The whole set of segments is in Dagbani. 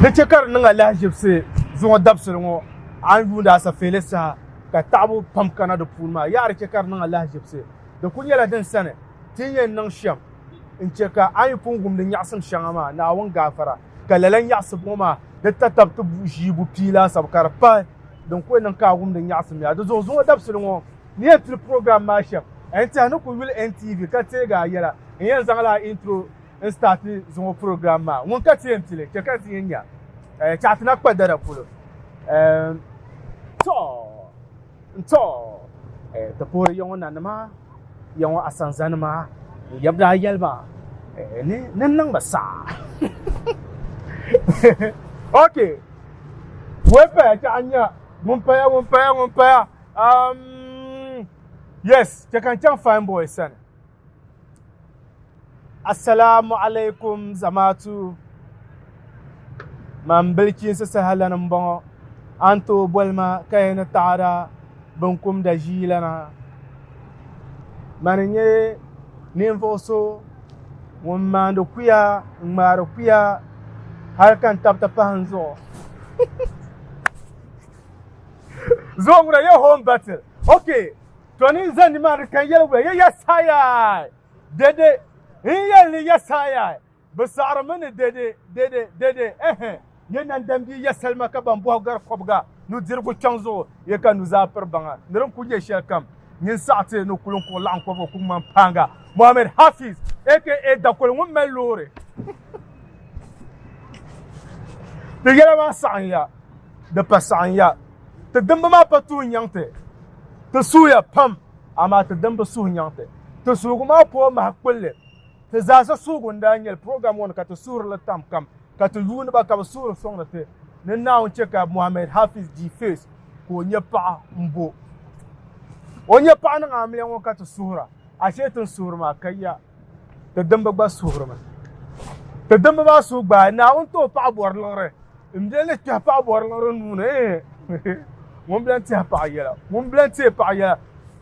Di chɛ ka di niŋ a lahiʒibisi zuŋɔ dabisili ŋɔ a ni yuuni asafeeli saha ka taɣibu pam kana di puuni maa. Yaha di chɛ ka di niŋ a lahiʒibisi. Di kul nyɛla din sani ti ni yɛn niŋ shɛm n-chɛ ka a ni pun wumdi nyaɣisim shɛŋa maa Naawuni gaafara, ka lala nyaɣisibu ŋɔ maa di tatab ti ʒii bupia laasabu ka di pahi din ku yɛn niŋ ka a wumdi nyaɣisim yaa. Di zuɣu zuŋɔ dabisili ŋɔ ni yɛn pili program maa shɛm, n tɛhi ni ku yuli NTV ka teegi a yɛla, n yɛn zaŋla a intro n start zuŋɔ program maa. Ŋun ka ti yɛn pili, chɛ ka ti yɛn nya chaɣ ti na kpa dada polo. Tɔ! N-tɔ ti puhiri ya ŋɔ nanima, ya ŋɔ asanzanima, n yab daa yɛli ma ni ni n niŋ ba saa. Ok, wei paya chaɣ n nya ŋun paya, ŋun paya, ŋun paya. Yes, chɛ ka n chaŋ fine boy sani. Asalaamu alaikum zamaatu man bilchiinsi saha lani n bɔŋɔ a ni tooi boli ma ka yi ni taɣada binkumda ʒiilana mani n nyɛ ninvuɣu so ŋun maandi kuya n ŋmaari kuya hali ka n tabi ti pahi n zuɣu zuɣu ŋuna yɛ home battle okay To ni zani nimaani ka n yɛli wula, ya yasayai dede, n yɛli ni yasayai, bɛ saɣirimi ni dede, dede, dede, ɛhɛ, nyɛ nandambihi ya salima ka ban bɔhi gari kɔbiga nudirigu kpiɔŋ zuɣu, ya ka nuzaa piri baŋa ni din kul nyɛ shɛlikam, nyin saɣi ti ni kul n-kuɣ laɣim kɔbiga ku ŋmani paaŋa. Mohammed Hafiz aka Dakoli ŋun mali loori. Ti yɛla maa saɣim ya, di pa saɣim ya. Ti dimba maa pa tuhi nyaŋ ti. Ti suhuya pam, amaa ti dimba suhu nyaŋ ti. Ti suhigu maa pooi mahi kpulli. Ti zaasa suhigu n-daa nyɛli program ŋɔ ni ka ti suhiri li tam kam, ka ti yuuni ba ka bɛ suhiri sɔŋdi ti ni Naawuni chɛ ka Mohammed Hafiz G-Face ka o nya paɣa m-bo. O nya paɣa niŋ amiliya ŋɔ ka ti suhira, ashee ti ni suhiri maa ka ya. Ti dimba gba suhirimi. Ti dimba maa suhu gbaai Naawuni ti o paɣa bɔri liɣiri. M bia ni kpɛhi paɣa bɔri liɣiri nuu ni, ŋun bi lan tɛhi paɣa yɛla, ŋun bi lan teei paɣa yɛla.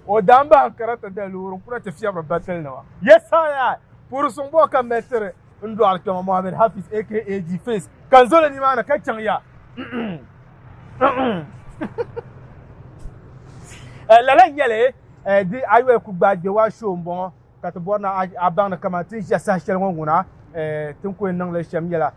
O daa bahi n karata dali loori n-kuna ti fiɛbiri batilnima. Yesaya! Puuri suŋ bɔɔ ka m mali tiri n dɔɣiri kpɛma Mohammed Hafiz aka G-Face ka n zoli nimaani ka chaŋ ya. Lala n-nyɛ li, di ayɔi ku gbaai Gbewaa show m-bɔŋɔ. Ka ti bɔri ni a baŋ ni kamani ti ni ʒiya saha shɛli ŋɔ ŋuna, ti ni ku yɛn niŋ li shɛm nyɛla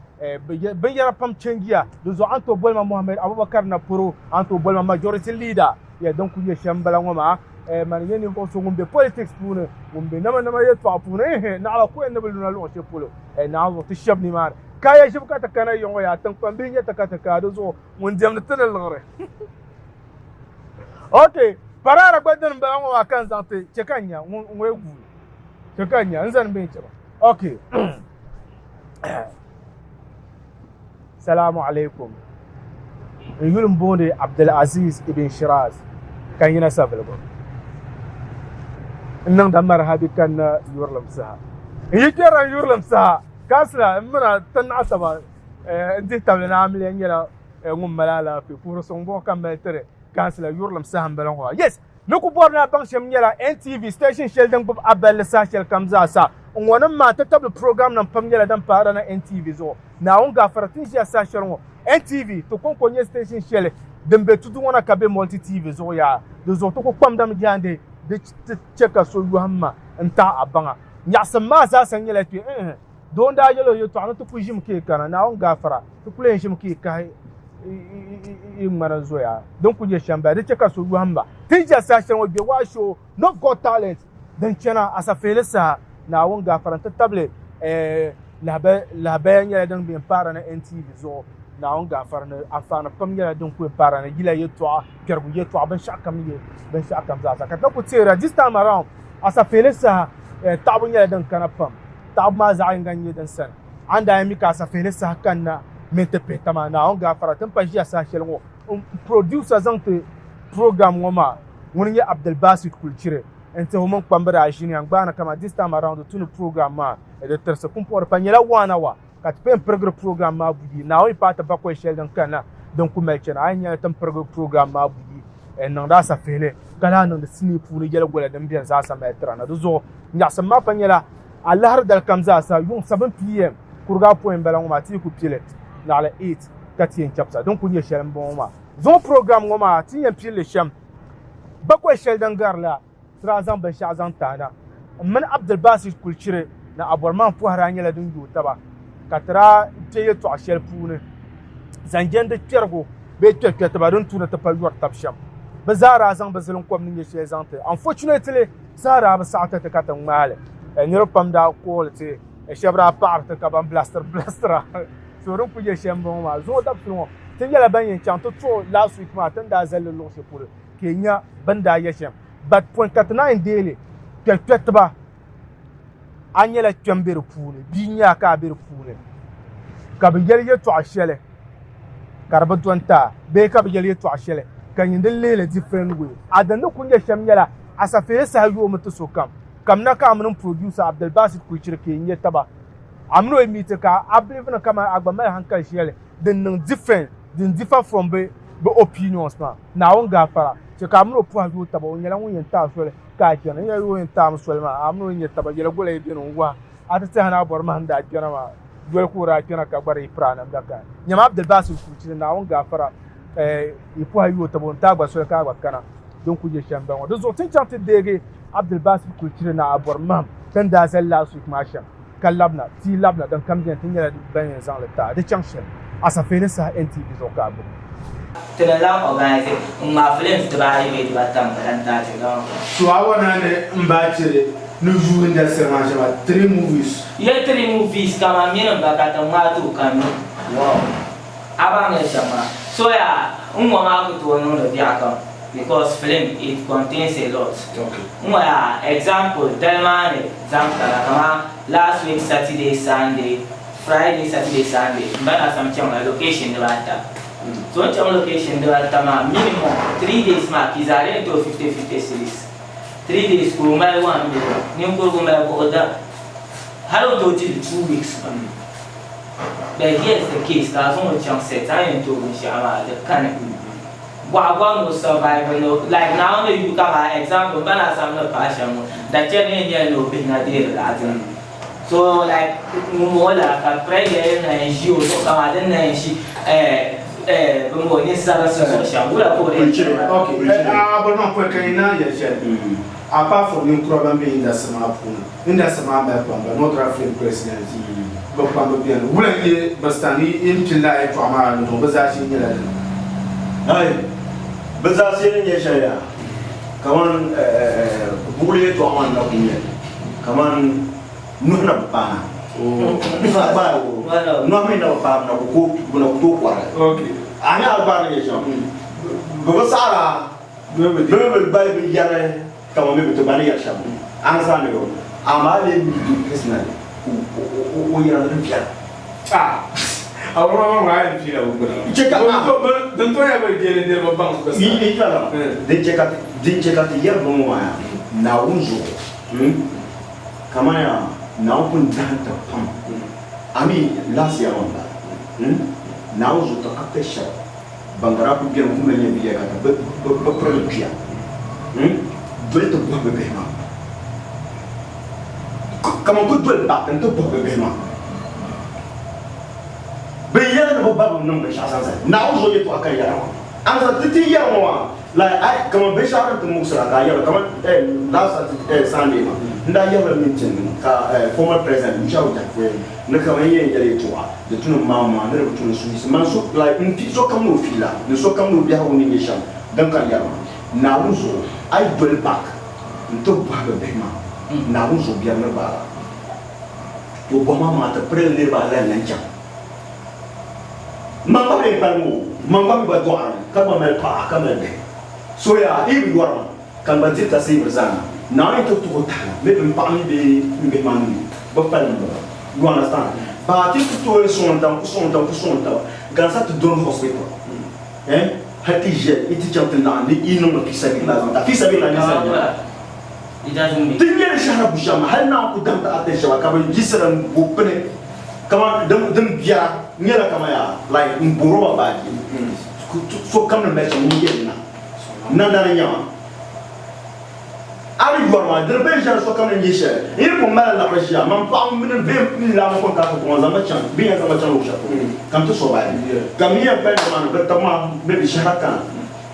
binyɛra pam changiya. Di zuɣu a ni tooi boli ma Mohammed Abubakar Naporo, a ni tooi boli ma Majority Leader. Ya din kuli nyɛ shɛm m-bala ŋɔ maa. Mani n-nyɛ ninvuɣ so ŋun be politics puuni, ŋun be namanama yɛltɔɣa puuni. Ehe, naɣila ku yɛn ni bi luna luɣ shɛli polo. Naawuni zuɣu ti shɛba nimaani. Kaya ʒibu ka ti kana ya ŋɔ yaa, tiŋkpambihi n-nyɛ ti ka ti kaai di zuɣu ŋun diɛmdi ti ni liɣiri. Ok, parara gba dini m-bala ŋɔ maa ka n zaŋ ti chɛ ka n nya ŋun ŋɔ guui. Chɛ ka n nya n zani bee n-chɛ ba. Ok. Salamu alaikum. N yuli m-booni Abdulaziz Ibn Shiraz ka n yina Savelugu. N niŋda marhabi kanna yurilim saha. N yi kpɛrila n yurilim saha, kansila n mina ti naɣi taba n dihi tabili ni amiliya nyɛla ŋun mali alaafee puhiri suŋ buɣi ka mali tiri kansila yurilim saha m-bala ŋɔ maa. Yes! Ni ku bɔri ni a baŋ shɛm nyɛla NTV station shɛli din gbubi a balli saha shɛli kam zaa sa. N-ŋɔ nim maa ti tabili program nim pam nyɛla din paara na NTV zuɣu. Naawuni gaafara ti ni ʒiya saha shɛli ŋɔ NTV ti kɔŋko nyɛ station shɛli din be tudu ŋɔ na ka be Multi TV zuɣu yaa. Di zuɣu ti ku kpamdami jaande di ti chɛ ka so yɔhim ma n-taɣi a baŋa. Nyaɣisim maa zaasa nyɛla kpe n-n. Doo n-daa yɛl o yɛtɔɣa ni ti ku ʒimi ka yi kana, Naawuni gaafara, ti ku lee ʒimi ka yi kahi yi ŋmana zoya. Din kul nyɛ shɛm bala, di chɛ ka so yɔhim ba. Ti ni ʒiya saha shɛli ŋɔ, Gbewaa Show, North Got Talent din chana Asafeeli saha, Naawuni gaafara nti tabili lahabaya nyɛla din bɛ m-paara ni NTV zuɣu. Naawuni gaafara ni anfaani pam nyɛla din kul paara ni yila yɛtɔɣa, kpɛrigu yɛtɔɣa, binshɛɣukam ni nyɛ binshɛɣukam zaasa. Ka ti na kul teera this time around, Asafeeli saha taɣibu nyɛla din kana pam. Taɣibu maa zaɣ yinga n-nyɛ din sani. A ni daa yɛn mi ka Asafihili saha kanna mini ti pihita maa, Naawuni gaafara, ti ni pa ʒiya saha shɛli ŋɔ, m producer zaŋ ti program ŋɔ maa, ŋuni n-nyɛ Abdulbasit Kulchiri, n-ti o mini kpamba daa ʒiniya n-gbaai ni kaman this time around ti ni program maa di tirisi pumpɔŋɔ di pa nyɛla one hour ka ti pun pirigiri program maa buyi. Naawuni yi paai ti bakɔi shɛli din kanna din ku mali chana, a yi nyɛla ti ni pirigi program maa buyi n-niŋdi Asafihili ka lahi niŋdi sinii puuni yɛligola din beni zaasa mali tira na. Di zuɣu nyaɣisim maa pa nyɛla Alahiri dali kam zaa sa yuŋ 7 pm kuriga apɔin m-bala ŋɔ maa ti yi ku pili. naɣila 8 ka ti yɛn chɛbisa. Din kuli nyɛ shɛli m-bɔŋɔ maa. Zuŋɔ program ŋɔ maa ti ni yɛn pili li shɛm bakɔi shɛli din gari la ti daa zaŋ binshɛɣu zaŋ ti a na. M mini Abdulbasit Kulchiri ni Abɔrmahim pɔhira nyɛla din yooi taba ka ti daa kpe yɛltɔɣa shɛli puuni zaŋ jɛndi kpɛrigu bee kpɛrikpɛritiba din tu ni ti pa yɔri tab shɛm. Bɛ zaa daa zaŋ bɛ zilinkom ni nyɛ shɛli zaŋ ti. Unfortunately, saha daa bi saɣi ti ti ka ti ŋmaai li. Niriba pam daa call ti, shɛba daa paɣiri ti ka ban blastiri blastira. So din kuli nyɛ shɛm m-bɔŋɔ maa. Zuŋɔ dabisili ŋɔ, ti nyɛla ban yɛn chaŋ ti tuɣi last week maa ti ni daa zali li luɣ shɛli polo ka yi nya bɛ ni daa yɛ shɛm. But pɔi ka ti naan yi deei li, kpɛrikpɛritiba, a nyɛla kpɛm be di puuni, bia n-nyɛ a ka a be di puuni, ka bɛ yɛli yɛtɔɣ shɛli ka di bi dɔni ti a bee ka bɛ yɛli yɛtɔɣ shɛli ka nyin di lihi li different way. A din ni kuli nyɛ shɛm nyɛla a safeei saha yoomi ti sokam. Kamina ka a mini m producer Abdulbasit Kulichiri ka yi nya taba. A mini o yi meeti ka a believe ni kaman a gba mali hankali shɛli din niŋ different, din differ from bɛ opinions maa. Naawuni gaafara chɛ ka a mini o pɔhi yooi taba, o nyɛla ŋun yɛn ti a soli ka a chana. N yɛli o yɛn ti a mi soli maa, a mini o yi nya taba, yɛli gola yi beni n-wahi a ti tɛha ni a bɔri mahim daa kpɛna maa doli ka o daa kpɛna ka gba di yi piri a namda ka nyama Abdulbasit Kulichiri Naawuni gaafara yi pɔhi yooi taba o ni ti a gba soli ka a gba kana din kuli nyɛ shɛm m-bala ŋɔ. Di zuɣu ti ni chaŋ ti deegi Abdulbasit Kulichiri ni a bɔri mahim ti ni daa zali last week maa shɛm. ka labina, ti yi labina din kam beni ti nyɛla ban yɛn zaŋ li ti a di chaŋ shɛli Asafeeli saha NTV zuɣu ka a gbubi. Ti ni lahi organise n-ŋmaai films dibaayi bee dibaata m-bala n-taai ti gama. To a wana ni m ba chiri ni yuui industry maa shɛm a three movies. Ye three movies kaman mini m ba ka ti ŋmaai ti o ka nyu. Wow. A baŋ ni shɛm maa. So yaa n ŋɔ maa ku tooi niŋdi biɛɣu kam because film it contains a lot. N ŋɔ yaa example dali maa ni zaŋ kara kaman last week Saturday, Sunday, Friday, Saturday, Sunday m ba Nasam chaŋla location dibaata. So n chaŋ location dibaata maa minimum 3 days maa ki zaa di yɛn tooi 50 50 cedis. 3 days ka o mali 1 million ninkurigu mali ka o da hali o tooi dili 2 weeks gba. But here's the case, ka a zaŋ o chaŋ set, a ni yɛn tooi binshɛɣu maa di kani. Bɔɣa bɔri ni o survive ni o, like Naawuni ni yu kaman example m ba ni Asam ni paai shɛm ŋɔ, dachɛri yɛn nyɛla ni o bihi na deeri laadira. So like ŋun bɔŋɔ la ka pressure yɛn na yɛn ʒi o zuɣu kaman din na yɛn ʒi eh eh bini bɔŋɔ ninsabinsi zuɣu shɛm, wula ka o di yɛn chɛ maa? Okay, a bɔri maa pɔi ka yi naan yɛli shɛli, apart from ninkura ban be industry maa puuni, Industry maa mali kpamba, Northern Film President bɛ kpamba beni. Wula n-nyɛ bɛ stand yi ni pili lala yɛltɔɣa maa ni zuɣu, bɛ zaashee nyɛla dini? Ai, bɛ zaashee ni nyɛ shɛli yaa, kaman buɣili yɛltɔɣa maa n-na kuli nyɛ li, kaman nuhi na bi paana. Nuhi mi na bi paai, bɛ na ku tooi kɔri li. A nya a gbaari ni nyɛ shɛm, bɛ bi saɣira, bɛ mi bi gba bi yɛri. Kaman bɛ bi ti ba ni yɛri shɛm ansa ni o, amaa lee mi di personally ka o yɛra ni di viɛla. Ah, a wuri maa ŋɔ a yɛn piila bi gbuna. Chɛ ka a. Din tooi yɛli bi jeeli niriba baŋ bi sa. Yi kpɛla din chɛ ka ti din chɛ ka ti yɛri bɛ ŋɔ maa yaa Naawuni zuɣu kaman yaa Naawuni pun dahim ti pam a mi last year maa m-bala Naawuni zuɣu ti actors shɛba ban gba daa kuli beni kum la nyɛ bɛ yɛliga ka bɛ piri li kpiya doli ti bɔhi bɛ bihi maa kaman ku doli back n-ti bɔhi bɛ bihi maa bɛ yɛli ni bɛ ba bi niŋ binshɛɣu zaŋ zali Naawuni zuɣu yɛltɔɣa ka n yɛra maa a ni zaŋ ti ti yɛri ŋɔ maa like ai kaman binshɛɣu din ti muɣisira ka a yɛri kaman last Sunday maa n daa yɛrila meeting ni ka former president Yushau Jaffe Ni ka bɛn yɛn yɛli yɛtɔɣa, di tu ni maŋmaŋa ni di bi tu ni suhuyisi. Man so, like, m pi sokam ni o fiila, ni sokam ni o biɛhigu ni nyɛ shɛm, din ka yɛri maa. Naawuni zuɣu, a yi doli back n-ti bɔhi bɛ bihi maa, Naawuni zuɣu biɛri ni gbaag a. To bɔhim a maŋa ti pirili niriba alahi lan chaŋ. Man gba mi n-kpalim o, man gba mi gba dɔɣirimi, ka gba mali paɣa, ka mali bihi. So yaa, yi bi yɔri ma. Ka n gba diri ka seebiri zaa na. Naawuni ti tuhi o tahi na. Maybe m paɣa mi bee m bihi maa ni mi bi kpalim m bala. You understand? But ti ku tooi sɔŋ n taba, n ku sɔŋ n taba, n ku sɔŋ n taba gansa ti dɔni hospital. Eh? Hali ti ʒiya, yi ti chaŋ ti laɣim ni yi niŋdi fi sabilillah zaŋ ti a. Fi sabilillah ninsal nyɛla. Ti nyɛli shɛhira bushɛm maa, hali Naawuni ku dahim ti atɛ shɛba ka bɛ yiɣisira n-bo pini kaman din biɛra nyɛla kaman yaa like n bo rɔba baaji sokam ni mali shɛm ŋun yɛli na. Nandana n-nyɛ ma. A ni yɔri maa, di ni bee n-ʒɛri sokam ni nyɛ shɛli. N yi pun mali liɣiri ʒiya, man paɣ mini m bihi ni laamba kɔŋ ka a ti kɔŋ zaŋ ma chaŋ, bɛ yɛn zaŋ ma chaŋ luɣ shɛli polo ka m ti so bahi. Ka m mi yɛn pali nimaani bɛ tab maa bɛ bi shɛhira kana.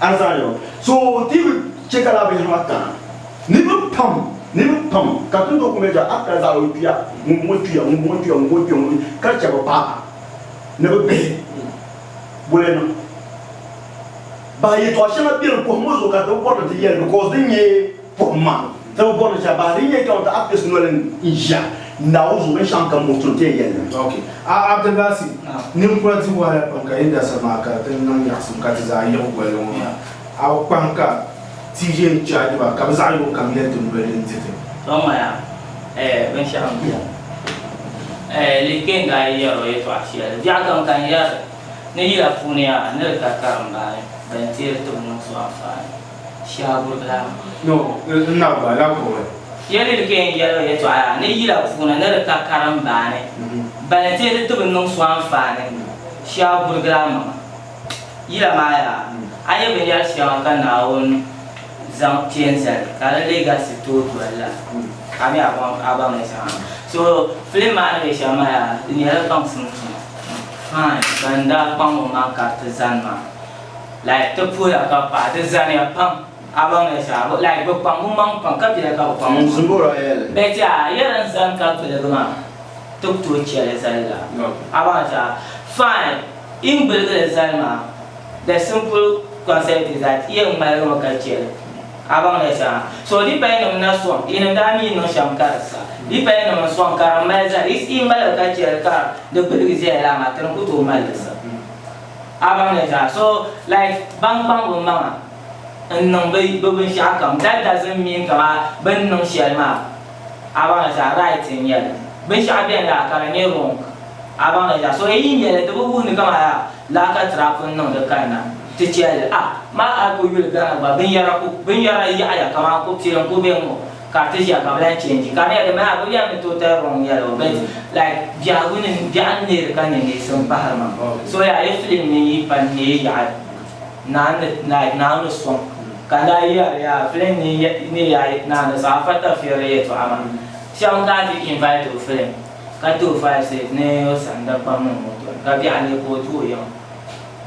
A ni zaŋ yɛli so ti bi chɛ ka lala binyɛra maa kana. Niriba pam, niriba pam ka ti ni tooi kum yɛli a kali zaɣ o kpiya, ŋumbɔŋɔ kpiya, ŋumbɔŋɔ kpiya, ŋumbɔŋɔ kpiya, ŋumbɔŋɔ kpiya, ka chɛ bɛ paɣiba ni bɛ bihi boli niŋ. Bahi yɛtɔɣ shɛŋa beni pɔhim ŋɔ zuɣu ka ti bi bɔri ni ti yɛli because din nyɛ pɔhim maa ti bi bɔri ni shɛli bahi din nyɛ kaman ti artist noli n-ʒiya Naawuni zuɣu binshɛɣu kam muɣi tuni ti yɛn yɛli li. Ok. A Abdulbasi, ninkura di wahala pam ka industry maa ka di niŋ nyaɣisim ka ti zaa yiɣi goli ŋɔ maa. A bi kpahim ka ti ʒe n-charge ba ka bɛ zaɣ yini kam yɛli ti noli n-di ti. Tɔ ŋɔya, eh, binshɛɣu m-beni. Eh, Liken daa yi yɛri o yɛtɔɣa shɛli, biɛɣu kam ka n yɛri Ni yila puuni yaa ni di ka karimbaani ban teeri ti bi niŋ so anfaani. Shia gurigila. No, n na gba la kɔbili. Yɛlili ka yɛn yɛli o yɛtɔɣa yaa ni yila puuni ni di ka karimbaani ban teeri ti bi niŋ so anfaani. Shia gurigila maŋa. Yila maa yaa a nya binyɛri shɛŋa ka Naawuni zaŋ kpe n-zali ka di legacy tooi doli la a mi a baŋ li shɛŋa. So film maa ni be shɛm maa yaa di nyɛla baŋsim tuma. Fine, ban daa kpaŋ o maŋ ka ti zani maa like ti puhiya ka pahi di zaniya pam a baŋ ni shɛli like bi kpaŋ bi maŋ pam ka bela ka bi kpaŋ bi maŋ but yaa yɛli n zani ka gbuligi maa ti ku tooi chɛli zali la a baŋ ni shɛli fine in gbuligi li zali maa the simple concept is that yɛn ŋmaligi mi ka chɛli. A baŋ ni shɛŋa. So di paya nim na sɔŋ yi ni daa mi niŋ shɛm ka di sa. Di paya nim n sɔŋ ka di mali zali. Yi mali li ka chɛ li ka di gbuligi ʒɛya laa maa, ti ni ku tooi mali li sa. A baŋ ni shɛŋa. So like ban kpaŋ bɛ maŋa n niŋ bɛ binshɛɣu kam that doesn't mean kaman bɛ ni niŋ shɛli maa a baŋ ni shɛŋa right n nyɛli. Binshɛɣu beni yaa ka di nyɛ wrong. A baŋ ni shɛŋa. So yi yi nyɛli di bi wuhi ni kaman yaa laa ka tirapu n niŋdi kanna. Ti chɛli a maa a ku yuli Ghana gba binyɛra ku binyɛra yaɣiya kaman ku pili n-ku be ŋ-ŋɔ ka ti ʒiya ka bɛ lahi change ka di nyɛla di mali a bi yɛli ni total wrong nyɛli o but like biɛhigu ni biɛɣu n neeri ka nyɛ neesim pahiri ma so yaa yi film ni yi pa neei yaɣi naa ni like naa ni sɔŋ ka n daa yɛri yaa film ni ni yaɣi naa ni sɔŋ afa tafeeri yɛltɔɣa maa shɛba n kana ti invite o film ka ti o 5 cents ni o sani Dagbamb mini moto ni ka biɛɣu neei ka o du o yiŋa.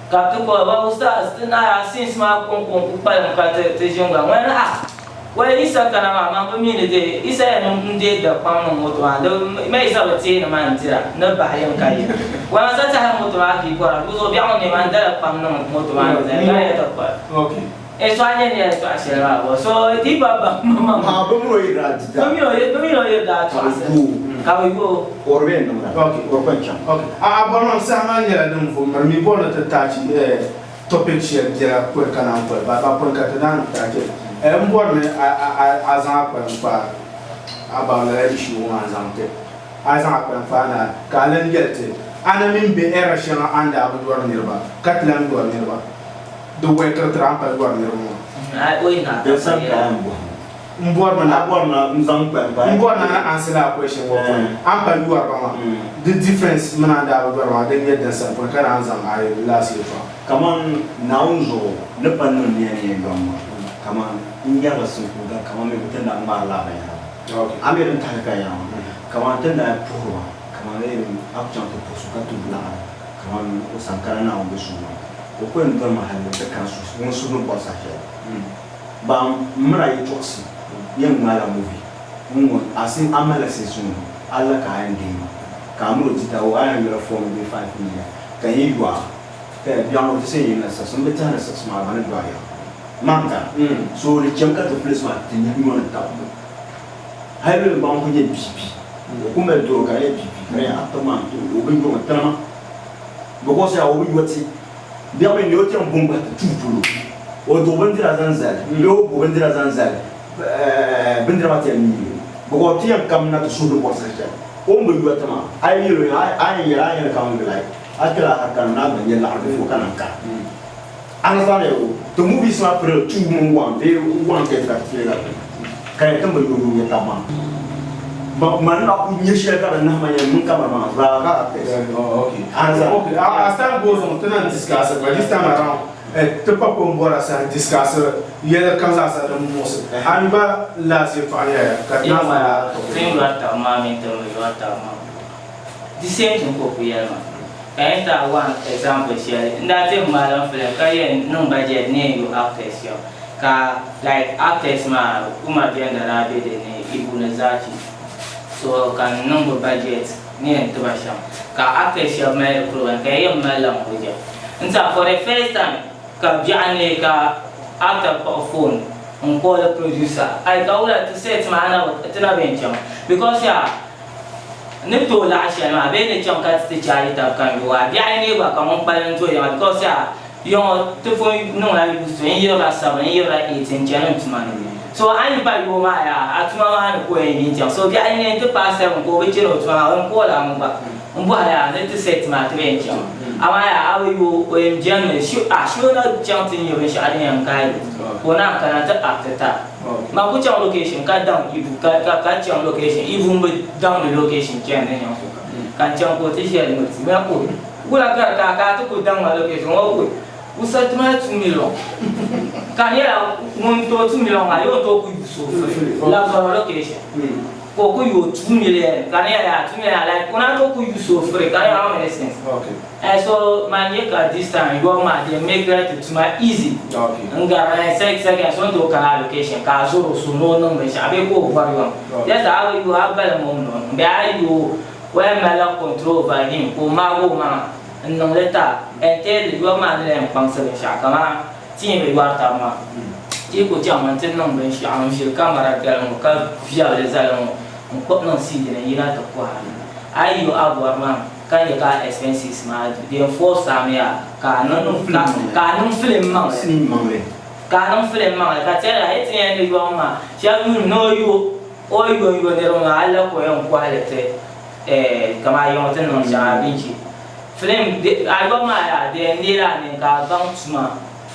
Ka ti kɔhi ba, Ustaz, ti naai a since maa kɔŋko n-ku kpalim ka ti ti ʒini gba. Ŋɔni ah! Wai Yisa kana maa, man bi mi ni di Yisa yɛn n-deei dakpaŋ niŋ moto maa ni, di ma Yisa bi teei ni man dira ni bahi yim ka yi. Wai man sa tahi moto maa ka yi kɔra, di zuɣu biɛɣu ŋɔ ni man dala kpam niŋ moto maa ni zali ka yɛ ti kɔhi. Eh so a nya ni yɛli tɔɣi shɛli maa bɔ? So ti pa baŋ maŋ. Ha, bɛ mini o yi daa di daa. Bɛ mini o yi daa tɔɣisi. Ka bɛ yooi. Ka bɛ yooi. O di bɛ yɛn niŋda. Ok. O di kɔŋ chaŋ. Ok. A a bɔri maa saha maa nyɛla din vo miri mi bɔri ni ti taachi eh topic shɛli biɛla kuli ka naan koli ba ba pɔi ka ti naan taachi li. Eh m bɔri ni a a a a zaŋ a kpalim kpa about lala issue ŋɔ maa n-zaŋ ti a zaŋ a kpalim kpa na ka a lan yɛli ti a na mini be era shɛŋa a ni daa bi yɔri niriba ka ti lan yɔri niriba. Di wɛkiri tiri a ni pali yɔri niriba ŋɔ. Din sani ka a yɛn bɔhi ma. M bɔri mi na. A bɔri na n zaŋ kpalim kpa. M bɔri na ni answer lala question ŋɔ puuni. A ni pali yɔri ba maa, di difference mini a ni daa bi yɔri ba maa, din nyɛ din sani puuni ka naan zaŋ a last yɛltɔɣa. Kaman Naawuni zuɣu ni pa niŋ nia ni yɛn yɔri ma, kaman n yɛrila sinkuuga kaman mi ti ni daa ŋmaari lala binyɛra maa. A mi din tahili ka yaa maa, kaman ti ni daa puhiri ba, kaman a ku chaŋ ti puhi so ka ti laɣiri kaman o sani kana Naawuni be suhu maa. O ku yɛn doli ma hal ni ti kana ŋun suhu ni bɔri saha shɛli. Ba m mini a yi tɔɣisi yɛn ŋmaala movie ŋ-ŋɔ a si a malila sinsi ŋɔ a la ka a yɛn deei ma ka a mini o ti ta o a yɛn yɔla 4 bee 5 million ka n yi yɔ a ka biɛɣu ŋɔ ti say yɛn la 6 m bi tɛhi ni 6 maa gba ni dɔɣi ya maa ka so di chɛmi ka ti filis maa ti nyɛ nyɔni tab hali bɛ gbaŋ ku nyɛ BP o ku mali doro ka di nyɛ BP ka di nyɛ active man o bi yɔmi tinima because yaa o bi yɔ ti Biɛɣu mi ni o chaŋ buŋ bahi ti tuui polo, o duɣi bindira zaŋ zali bee o bo bindira zaŋ zali, bindira maa ti yɛn miigi mi. Bikɔɔ ti yɛn kam na ti suhuri bɔri saha shɛli o ni bi yɔ ti maa, a yi yɛl o a yɛn yɛli a ni yɛli ka ŋun like a kpɛla a hari kanimi ni a gba nya laɣiri before ka naan kana. Understand o? Ti movies maa pirila 2 mini 1 bee 1:30 ka ti play la ka yɛn ti ni bi yɔ yɔ nya taba maa. Man na ku nyɛ shɛli ka di nahi ma yɛn niŋ kamara maa zaa ka a test. Oh, okay. Anza. Okay, as time goes on, ti na discuss it, but this time around, Ti pa ko m-bɔra saha discussiri yɛli kam zaasa din muɣisi a mi gba last yɛltɔɣa yɛya ka ti naan zaŋ lala topic Ti ni yɔri taba maa mini ti ni bi yɔri taba maa di same thing ka o kuli yɛli maa. Ka yɛn ti a one example shɛli n daa ti ŋmaali n film ka yɛn niŋ budget ni yɛn yo actors shɛm ka like actors maa Umar Jenda daa be din ni Ibu ni Zaki so ka n niŋ bɛ budget ni yɛn tiba shɛm ka actors shɛba mali di program ka yɛn mali la hujja n tiɛha for the first time ka biɛɣu neei ka actor kpuɣi phone n call producer ai ka wula ti set maa na ti na bɛ n chaŋ because yaa ni tooi laɣi shɛli maa bee ni chaŋ ka ti ti charge tab ka n yooi a biɛɣu neei gba ka ŋun kpalim do yiŋa because yaa Yiŋɔ ti pun niŋla use to n yirila 7 n yirila 8 n chani n tuma ni. So a yi ba yoo maa yaa a tuma maa ni ka o yɛn yi n-chaŋ. So biɛɣu yi ni ti paai 7 ka o bi chani o tuma maa o yɛn call a mi gba m bɔhi yaa ni ti set maa ti bi yɛn chaŋ. Amaa yaa a bi yooi o yɛn beni mi a shio na chaŋ ti nya binshɛɣu din yɛn guide o ka o naan kana ti act ta. Man ku chaŋ location ka daŋ Ibu ka ka chaŋ location Ibu m bi daŋdi location chani ni nyaŋ so ka n chaŋ ka o ti ʒiya ni o ti ma o Wula ka di ka ka a ti kuli daŋ ma location ŋɔ kuli wusa ti mali 2 million ka di nyɛla ŋun tooi 2 million maa yoo tooi ku use o free labisɔrɔ location ka o ku yooi 2 million ka di nyɛla yaa 2 million like o na tooi ku use o free ka di nyɛla how many cents eh so man nyɛ ka this time yɔbu maa they make that tuma easy n gari eh second so n tooi kana location ka a zɔri o so ni o niŋ binshɛɣu bee ka o bɔri yɔŋ just a bi yooi a balim o mi ni o niŋ bee a yooi O yɛn malila control over him ka o maagi o maŋa n niŋ li ta entail yɔbu maa ni la yɛn kpaŋsi binshɛɣu kamani ti yi bi yɔri taba maa ti yi kuli chaŋmi nti niŋ binshɛɣu n ʒiri camera dali ŋɔ ka viɛbi li zali ŋɔ n kpuɣi niŋ seed ni n yina ti kɔhiri a yi yo a bɔri maa ka nyɛ ka a expenses maa du di yɛn force a mi yaa ka a niŋ film maŋli ka a niŋ film maŋli ka tɛri a yi ti yɛn di yɔbu maa shɛba yuuni ni o yo O yi yo n-yo niriba maa hali la ka o yɛn kɔhi li ti kaman a yiŋɔ ti niŋ shɛŋa abinchi. Film a yɔbu maa yaa di yɛn neela a nini ka a baŋ tuma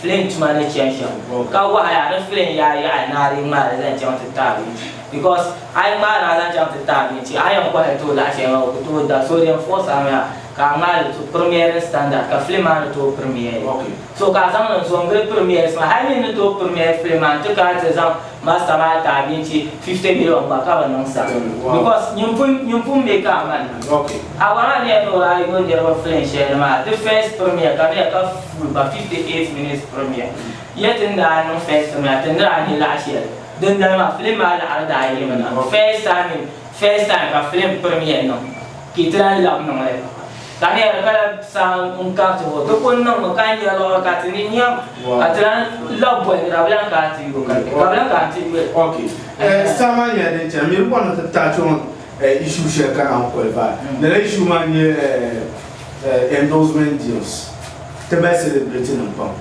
film tuma ni chani shɛm ka wahi a ni film yaa yaɣi ni a dii ŋmaai li zaŋ chaŋ ti ti abinchi because a yi ŋmaai li a zaŋ chaŋ ti ti abinchi a yɛn kɔhi li ti o laɣ shɛli maa o ku tooi da so di yɛn force a mi yaa ka a ŋmaai li to premiering standard ka film maa ni tooi premiere so ka a zaŋ li n-zo n-gili premieres maa hali mi ni tooi premiere film maa nti kana ti zaŋ Master maa ti abinchi 50 million gba ka bi niŋ sa because nyin pun nyin pun be ka a mali a wana ni yɛn ni o daa yo niriba film shɛli ni maa di first premiere ka di yɛ ka full ba 58 minutes premiere yɛ ti ni daa niŋ first premiere ti ni daa nya laɣa shɛli din dali maa film maa laɣiri daa yimi na first time in first time ka film premiere niŋ ka ti lahi labi niŋ li ka di nyɛla ka saa n kariti o di kuli niŋmi ka nya liɣiri ka ti ni nya ka ti lahi labi boli nira bi lahi kana ti yo ka bi lahi kana ti yoli. Ok saa maa nyɛla din chana mi di bɔri ni ti touch on issue shɛli ka naan qualify lala issue maa n-nyɛ endorsement deals ti mali celebrity nim pam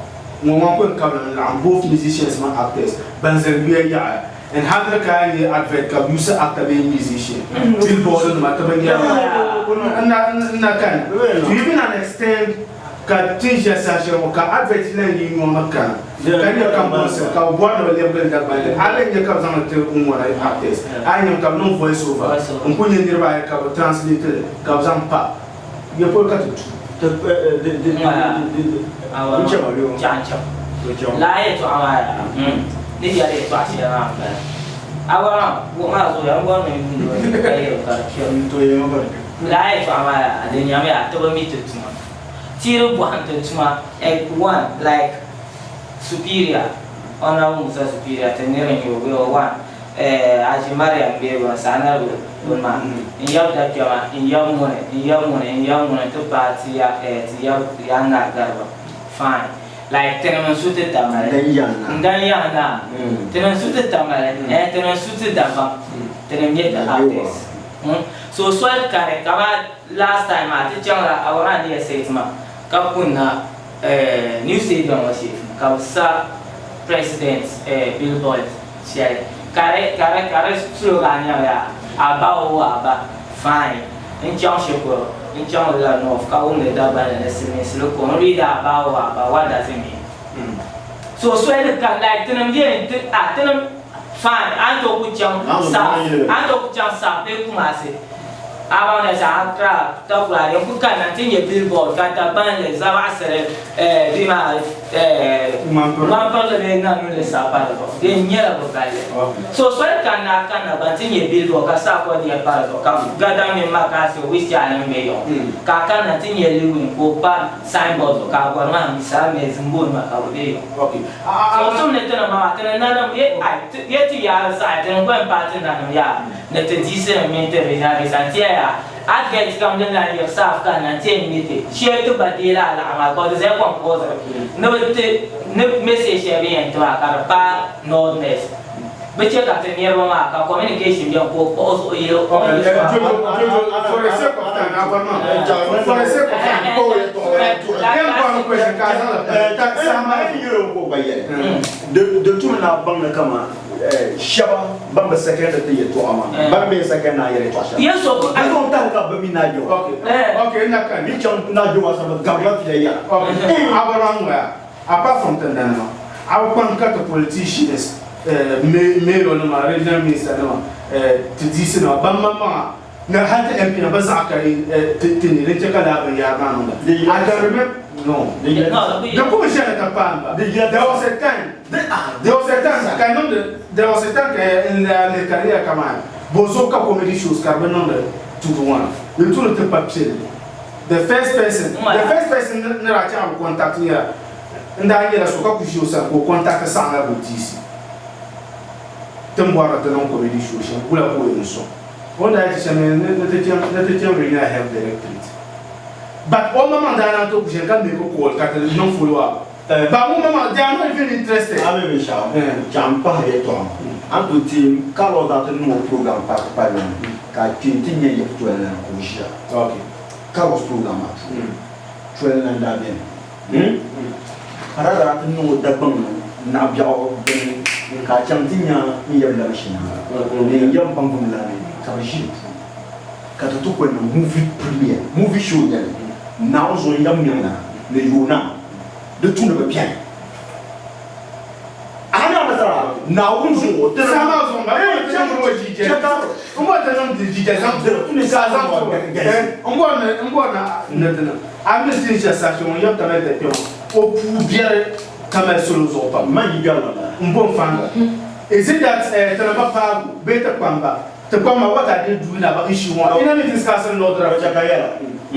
ŋɔ ŋɔ kuli kabili n laɣim both musicians mini actors ban zali yuya yaɣi And hadri ka a nyɛ advert ka bɛ use actor bee musician billboard nima ti bi nyɛri n na kani to even an extend ka ti ni ʒiya saha shɛli ŋɔ ka advert lan yi nyɔŋ ni kana ka nyɛ ka mɔŋsi ka bɛ bɔri ni bɛ lɛbigi li Dagbanli a lan nyɛ ka bɛ zaŋ li ti n ŋɔna actors a yi nyami ka bɛ niŋ voice over n kuli nyɛ niriba ayi ka bɛ translate li ka bɛ zaŋ pa ya polo ka ti tu. Lala yɛltɔɣa maa yaa ni yɛli yɛltɔɣa shɛli maa m-bala. A gba maa buɣ maa zooya m bɔri ni n yuuni o ni ka yɛl o ka di kpɛm. Lala yɛltɔɣa maa yaa di nyami yaa ti bi mi ti tuma. Ti yi di bɔhim ti tuma one like superior Honourable Musa Superior ti niri n-nyɛ o bee o one Haji Mariam bee bɛ saɣinarigu bini maa, n yab dakpɛma, n yab ŋuni, n yab ŋuni, n yab ŋuni nti paai ti ya ti yab Yaa-Naa Gariba. Fine. Like tinim n-su ti Tamale. N dan yaŋ naa. Tinim n-su ti Tamale, eh tinim n-su ti Dagbaŋ. Tinim n-nyɛ ti artists. So soli kani kamani last time maa ti chaŋla Awara ni ya set maa ka kunna New Stadium ŋɔ shee ka bɛ sa president billboard shɛli ka di ka di ka di slogan nyɛla yaa Aba oo Aba fine n chaŋ shikuru n chaŋ la North ka wumdi Dagbanli ni silimiinsili ko n read Aba oo Aba what does it mean? So soli ni kani like tinim yɛn ti a tinim fine a ni tooi ku chaŋ South a ni tooi ku chaŋ South bee Kumasi. A baŋ ni shɛm Accra, Takoradi n-kuli kanna nti nya billboard ka Dagbanli, Zabaɣisili, bɛ maa ŋmanpirili bee Nanuli sabi pa di zuɣu. Di nyɛla bɛ balli. So soli kanna a kanna gba nti nya billboard ka Sarkodie pa di zuɣu ka Gadam mini Makasi Wisianim be yiŋɔ ka a kanna nti nya Lewin ka o pa signboard zuɣu ka a bɔri maa mi saa mɛ Zimboni maa ka bɛ be yiŋɔ. So tum ni ti ni maŋa ti ni nanim ye ai ye ti yaari saɣi ti ni gba m-paai ti nanim yaa ni ti diisinim mini ti rizarisa n-ti ya yaa advert kam din lahi yiɣi saaf kanna nti yɛn ŋme ti shee ti gba deei lala laɣim maa because di zaya compulsory ni bɛ ti ni message shɛli bɛ yɛn ti maa ka di paai Northerners bɛ che ka ti niriba maa ka communication beni ka o kpuɣi o zuɣu yili o ni Jojo, Jojo, for the sake of time, for the sake of time, yɛn bɔri question ka a zaŋ la saha maa Di tumi ni a baŋ ni kaman shɛba ban bi second ti yɛltɔɣa maa, ban mi second ni a yɛli yɛltɔɣa shɛli. Di zuɣu n-tahi ka bɛ mi Naa Jɛwa. Yi chaŋ Naa Jɛwa sani, bɛ gabirila fiila yɛra. A bɔri maa ŋ-ŋɔya, apart from tindanima, a bi kpaŋ ka ti politicians, mayor nima, regional minister nima, ti DC nima, ban maŋmaŋa ni hali ti MP nima bɛ zaɣa ka ti ni din che ka lala binyahari maa niŋda. I can remember, no, di ku bi shɛli ka paai m ba. There was a time, there was a time ka niŋdi, there was a time ka n daa lihi ka di nyɛla kamani bɔzuɣu ka comedy shows ka di bi niŋdi tudu ŋɔ na. Di tu ni ti pa piɛlli. The first person, the first person ni daa chaŋ bi contact nyɛla, n daa nyɛla so ka ku ʒi o sani ka o contact saɣim la bɛ DC. Ti ni bɔri ni ti niŋ comedy show shɛm, wula ka o yɛn sɔŋ? O ni daa ti shɛm ni ti chaŋ ni ti chaŋ Regional Health Directorate but o maŋmaŋ daa naan tooi ku shɛli ka make call ka ti niŋ follow up but ŋun maŋmaŋ they are not even interested. A mi binshɛɣu chaŋ m pahi yɛltɔɣa ŋɔ a ni tooi ti Carlos daa ti niŋ o program paaki palli ni ka a kpe nti nya yiɣi toli lana ka o ʒiya Carlos program maa puuni toli lana daa beni. Ka daa daa ti niŋ o Dagbaŋ naɣibiɛɣu bini ka a chaŋ ti nya n yab Lamashina ni n yab Baŋgum la ni ka bɛ ʒi di puuni ka ti ti kuli niŋ movie premiere, movie show n-nyɛ li, Naawuni zuɣu n yab Miɛŋna ni Yoona di tu ni bɛ beni. A ni a nasara Naawuni zuɣu ti Saha maa zuɣu m-bala, m bɔri ti niŋ o jijɛ, m bɔri ti niŋ di jijɛ zaŋ ti o, ka a zaŋ ti o, m bɔri ni, m bɔri ni ni di niŋ. A mi ti ni chɛ saha shɛli ŋun yab Tamali Dakpɛma o puu biɛri Tamali salo zuɣu pam. Man yi biɛri la bala. M bo n-faŋda. Is it that ti ni ba paagu bee ti kpamba? Ti kpamba what are they doing about issue ŋɔ? Ina mi discussing Lord Rafi. Chɛ ka yɛla n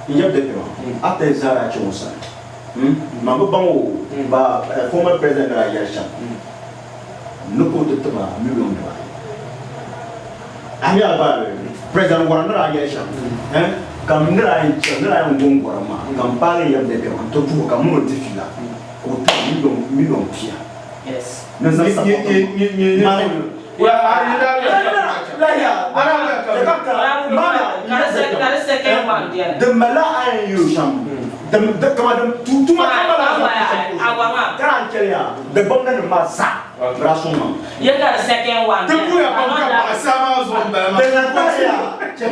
yab Dakpɛma a ti zaa daa chaŋ o sani. Man bi baŋ o ba former president ni daa yɛli shɛm ni ka o ti ti ba million dibaayi. A mi a gba president Wara ni daa yɛli shɛm ka n ni daa yɛn chaŋ ni daa yɛn gom gɔrim maa ka m paagi n yab Dakpɛma n ti tuhi o ka m mini o di fiila ka o ti ma million pia ni n zaŋ support ma. Din malila a yɛn yuli shɛm tuma kam malila a ka naan chɛliya Dagbamna nim maa zaa bɛ daa sɔŋ ma. Ti puya pam ka paɣa saa maa zuɣu m-bala maa. Ti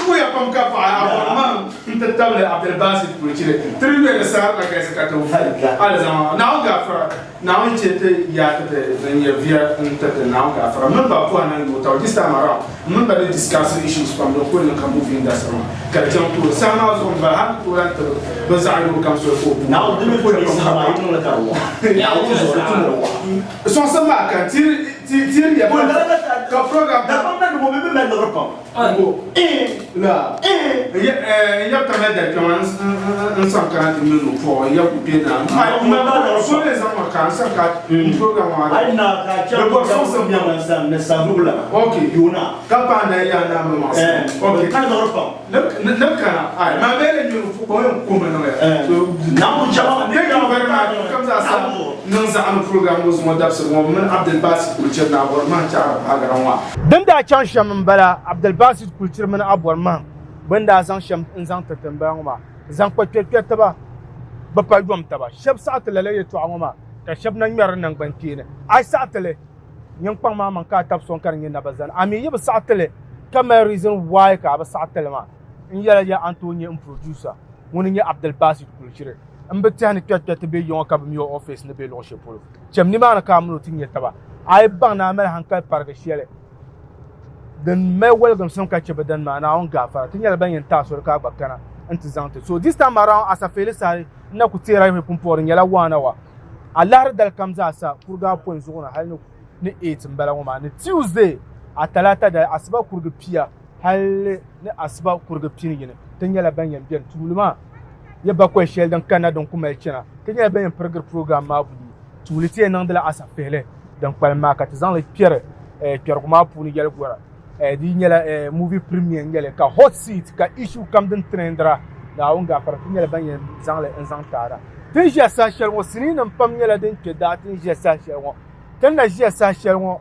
puya pam ka paɣa Abdulrahman n-ti tabili Abdulbasit Kulichiri ti di yuya ni saha la galisi ka ti vuui alizama. Naawuni gaafara. Naawuni chɛ ti yaa ti ti din nyɛ viya n-ti ti Naawuni gaafara. M mini ba puhi niŋ yooi taba this time around. M mini ba ni discuss issues pam din kuli niŋ ka movie industry maa ka di chaŋ tooni. Saha maa zuɣu m-bala hali ti tooi lahi tiri bɛ zaɣ yooi kam soli ka o puhi. Naawuni di mi kuli niŋ saha maa yi niŋ li ka di waɣa. Naawuni zuɣu di tumdi waɣa. Sɔŋsim maa kani tiri ya ka program. Dagbamb na ni ŋɔ mi bi mali liɣiri pam. La n yab tamali dari kpɛma n saŋ kana ti mini o pɔɣu n yab ku kpe na so ni zaŋ ma ka n saŋ ka n program maa Ayi na ka bɛ bɔri sɔŋsim Ok ka paai na yaa naa mi maŋsi ok ni kana ayi maa bɛ ni nyuri o yɛn kuhimi niŋ ya thank you very much kam zaa sa niŋ zaɣa ni program ŋɔ zuŋɔ dabisili ŋɔ mini Abdulbasit Kulichiri ni Abɔri Mahim Chaɣiri Paagara ŋɔ. Din daa chaŋ shɛm m-bala, Abdulbasit Kulichiri mini Abɔri Mahim bɛ ni daa zaŋ shɛm n-zaŋ ti tiŋgbani ŋɔ maa zaŋ kpa kpɛrikpɛritiba bɛ pa yom taba. Shɛba saɣi ti lala yɛltɔɣa ŋɔ maa ka shɛba na ŋmɛri di naŋgbankpeeni. A yi saɣi ti li, nyin kpaŋ maa maŋ ka a tabi sɔŋ ka di nyɛ naba zani. A mi yi bi saɣi ti li ka mali reason why ka a bi saɣi ti li maa, n yɛla ya a ni tooi nyɛ n producer ŋuni n-nyɛ Abdulbasit Kulichiri. M bi tɛhi ni kpɛrikpɛriti be yiŋɔ ka bɛ mi o office ni be luɣ shɛli polo. Cham nimaani ka a mini o ti nya taba. A yi baŋ ni a mali hankali parigi shɛli din mali waligimsim ka chɛ bi dini maa, Naawuni gaafara. Ti nyɛla ban yɛn ti a soli ka a gba kana nti zaŋ ti. So this time around, asafeeli saha n na ku teera yuhi pumpɔŋɔ di nyɛla one hour. Alahiri dali kam zaa sa kurigi apɔin zuɣu ni hali ni 8 m-bala ŋɔ maa ni Tuesday a talaata dali asiba kurigi pia hali ni asiba kurigi pini yini ti nyɛla ban yɛn beni tuuli maa yɛ bakɔi shɛli din kanna din ku mali chana ti nyɛla ban yɛn pirigiri program maa buyi. Tuuli ti yɛn niŋdila asafihili din kpalim maa ka ti zaŋli kpɛri kpɛrigu maa puuni yɛligɔra. Di yi nyɛla movie premiere n-nyɛli ka hot seat ka issue kam din trendira Naawuni gaafara ti nyɛla ban yɛn zaŋli n-zaŋ taara. Ti ni ʒiya saha shɛli ŋɔ siniinima pam nyɛla din kpe daa ti ni ʒiya saha shɛli ŋɔ. Ti ni na ʒiya saha shɛli ŋɔ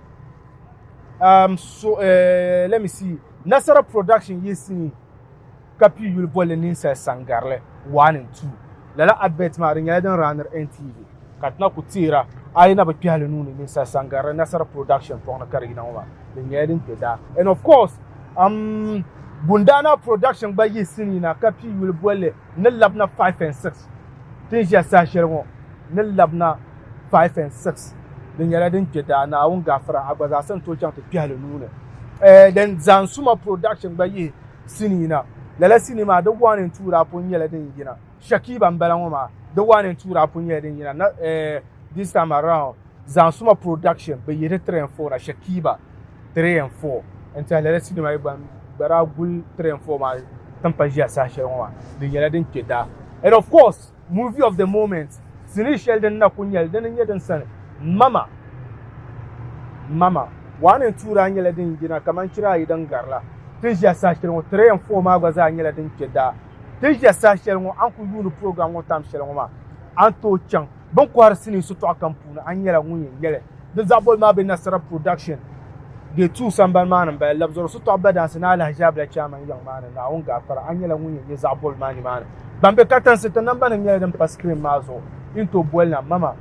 so let me see Nasara production yihi sinii ka pii yuli bolli Ninsal Sangarili 1 and 2. Lala advert maa di nyɛla din raaniri NTV ka ti na ku teera a yi na bi kpɛhi li nuuni Ninsal Sangarili Nasara production pɔŋ ni ka di yina ŋɔ maa di nyɛla din kpe daa. And of course Gundana production gba yihi sinii na ka pii yuli bolli Ni Labina 5 and 6. Ti ni ʒiya saha shɛli ŋɔ Ni Labina 5 and 6 di nyɛla din kpe daa Naawuni gaafara a gba zaa sa ni tooi chaŋ ti kpɛhi li nuuni. Then Zansuma production gba yihi sinii na. Lala sinii maa di 1 and 2 daa pun nyɛla din yina. Shakiba m-bala ŋɔ maa di 1 and 2 daa pun nyɛla din yina. Na, this time around Zansuma production bɛ yihi di 3 and 4 na. Shakiba 3 and 4 n-tiɛhi lala sinii maa yi gba gba daa guli 3 and 4 maa ti ni pa ʒiya saha shɛli ŋɔ maa di nyɛla din kpe daa. And of course movie of the moment sinii shɛli din na kuli nyɛli dini n-nyɛ din sani Mama Mama 1 and 2 daa nyɛla din yina kamani chira ayi din gari la. Ti ni ʒiya saha shɛli ŋɔ 3 and 4 maa gba zaa nyɛla din kpe daa. Ti ni ʒiya saha shɛli ŋɔ a ni kuli yuuni program ŋɔ tam shɛli ŋɔ maa a ni tooi chaŋ bɛ ni kɔhiri sinii shitɔɣu kam puuni a ni nyɛla ŋun yɛn nyɛli. Di zaɣ boli maa be Nasara Production Gate 2 sambani maa ni m-bala. Labzɔri shitɔɣu badaansi ni alahiʒiabila chairman yiŋ maa ni Naawuni gaafara a nyɛla ŋun yɛn nyɛ zaɣ boli maa nimaani. Ban be katinsi ti namba nim nyɛla din pa screen maa zuɣu. Yi ni tooi boli na Mama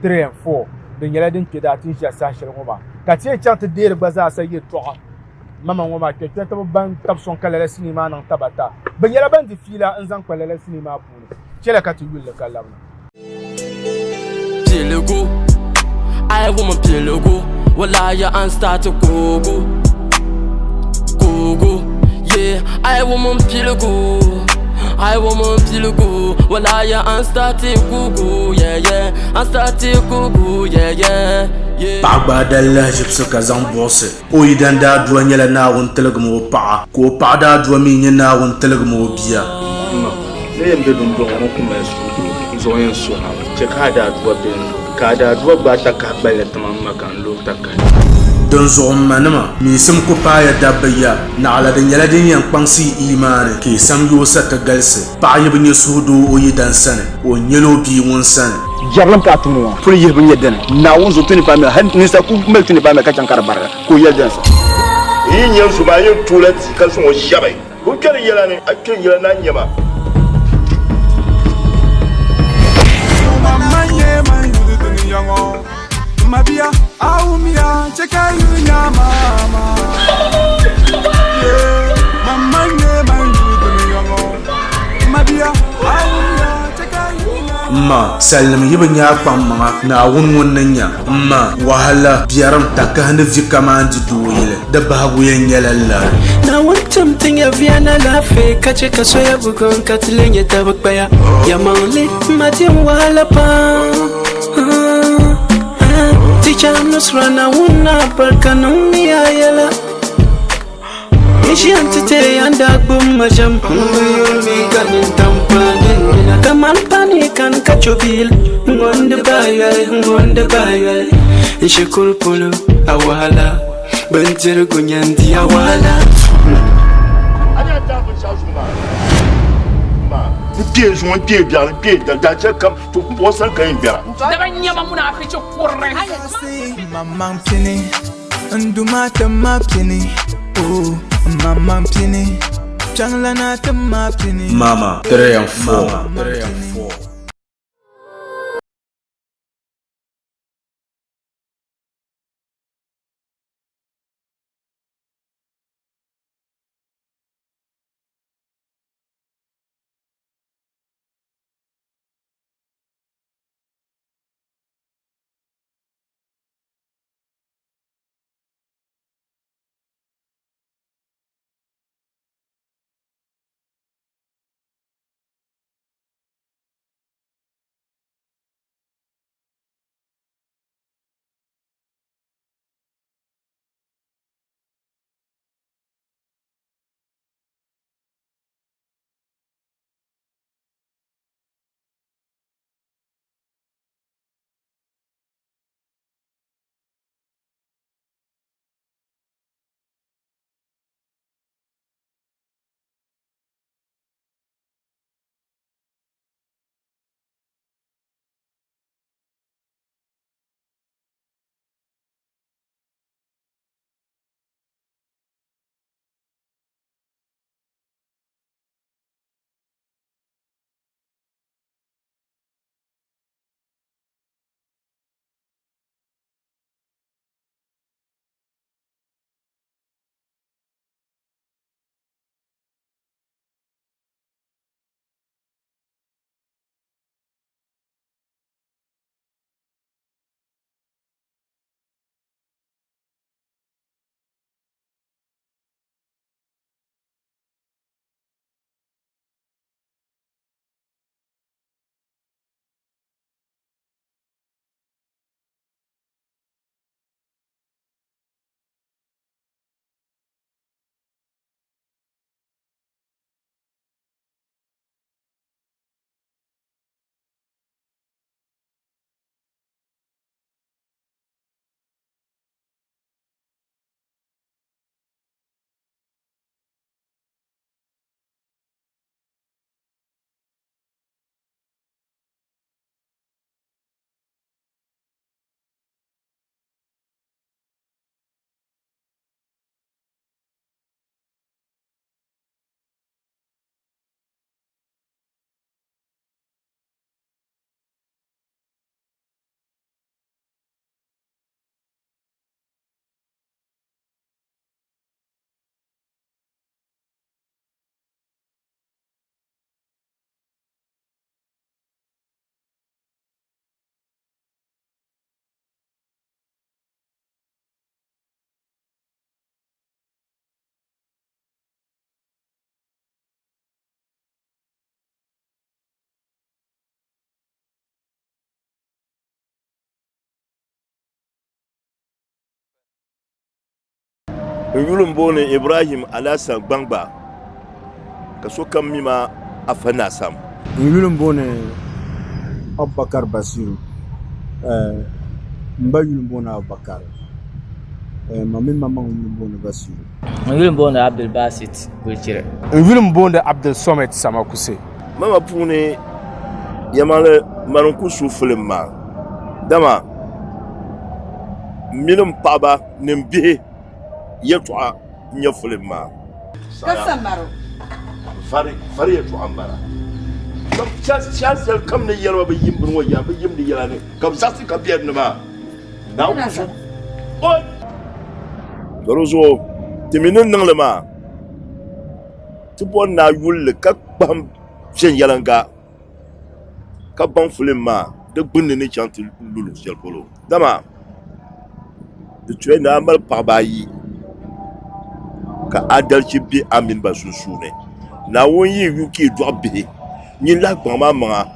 3 and 4 di nyɛla din kpe daa ti ni ʒiya saha shɛli ŋɔ maa ka ti yɛn chaŋ ti deeri gba zaa sa yɛltɔɣa Mama ŋɔ maa kpɛrikpɛritiba ban tabi sɔŋ ka lala sinii maa niŋ tabata. Bɛ nyɛla ban di fiila n-zaŋ kpa lala sinii maa puuni. Chɛliya ka ti yuli li ka labina. Piligu, I woman piligu, wallahi an start kugu, kugu, yeah. I woman piligu, I woman piligu, wallahi an start kugu, yeah yeah, an start kugu, yeah yeah, yeah. Paɣa gbaai dali lahiʒibisi ka zaŋ buɣisi o yidan daadua nyɛla Naawuni tiligim o paɣa, ka o paɣa daadua mi nyɛ Naawuni tiligim o bia. M ma, ni yɛn be dundɔŋ ŋɔ ku mali suhudoo, n zuɣu yɛn suhi a mi. Chɛ ka a daadua be n zuɣu, ka a daadua gbaai takahi gballi ti ma m ma ka n lo takahi. Dinzuɣu m manima, miisim ku paaya dabba ya, naɣila di nyɛla din yɛn kpaŋsi yi imaani ka yi samyoo sa ti galisi. Paɣa yi bi nya suhudoo o yidan sani, o nyɛla o bia ŋun sani. Jɛrilim ka a tumdi ŋɔ puli yihibu nyɛ dini? Naawuni zuɣu 25 mil, hal ninsal ku mali 25 mil ka chaŋ ka di barigi, ka o yɛli dini sa? N yi nya n zuba, a yɛn tooi la tia ka zaŋ o shɛbi. Bɛ kpɛri n yɛla ni, a kpɛri n yɛla ni a nya ma. M ma, salinim yi bi nya a kpaŋmaŋa, Naawuni ŋun ni nya. M ma, wahala, biɛrim, takahi ni vi kaman di dooyili, di bahigu yɛn nyɛla lari. Naawuni tim ti nyɛviya ni alaafee ka chɛ ka soya buɣim ka ti lee nyɛ taba kpaya. Yɛlimaŋli, m ma di n wahala pam. Teacher Nusra Naawuni alibarika niŋmi a yɛla. N ʒiya nti teei a ni daa gbubi ma shɛm. M bi yuri mi ka nintam kpaai nina kaman pani kani ka chobiil ŋ-ŋɔ n-di bahi yoli, ŋ-ŋɔ n-di bahi yoli. N shikuru polo a wahala, bindirigu nyɛ n-di a wahala. N kpee zuŋɔ, n kpee biɛɣu, n kpee dali, daachɛ kam, to pumpɔŋɔ sani ka yɛn bɛra. Daba nyɛma munaafichi kurili. Mammaŋ pini, n Duuma ti ma pini, oh, mammaŋ pini, Kpiɔŋlana ti ma pini. Mama, 3 and 4. N yuli m-booni Ibrahim Alhassan Gbangba ka sokam mi ma Afa Naasam. N yuli m-booni Abubakar Basiru. M ba yuli m-booni Abubakar. Ma mini ma maŋ yuli m-booni Basiru. N yuli m-booni Abdul Basit Kulichiri. N yuli m-booni Abdul Somad Samakuse. Mama puuni yɛlimaŋli mani n-ku su filim maa, dama m mini m paɣiba ni m bihi yɛltɔɣa n-nyɛ filim maa. Ka samari o. Vari, vari yɛltɔɣa m-bala. Shɛli shɛli kam ni yɛli ba bɛ yim bini ŋɔ yɛla, bɛ yim di yɛla ni ka bɛ zaɣisi ka bɛ ni maa. Naawuni ku su o. Di zuɣu ti mi ni niŋ li maa, ti bɔri ni a yuli li ka kpahim viɛnyɛliŋga ka baŋ filim maa di gbunni ni chaŋ ti lu luɣ shɛli polo. Dama di tuya ni a mali paɣiba ayi ka adalichi be a mini ba sunsuuni. Naawuni yi yu ka yi dɔɣi bihi, nyin lahi kpaŋm amaŋa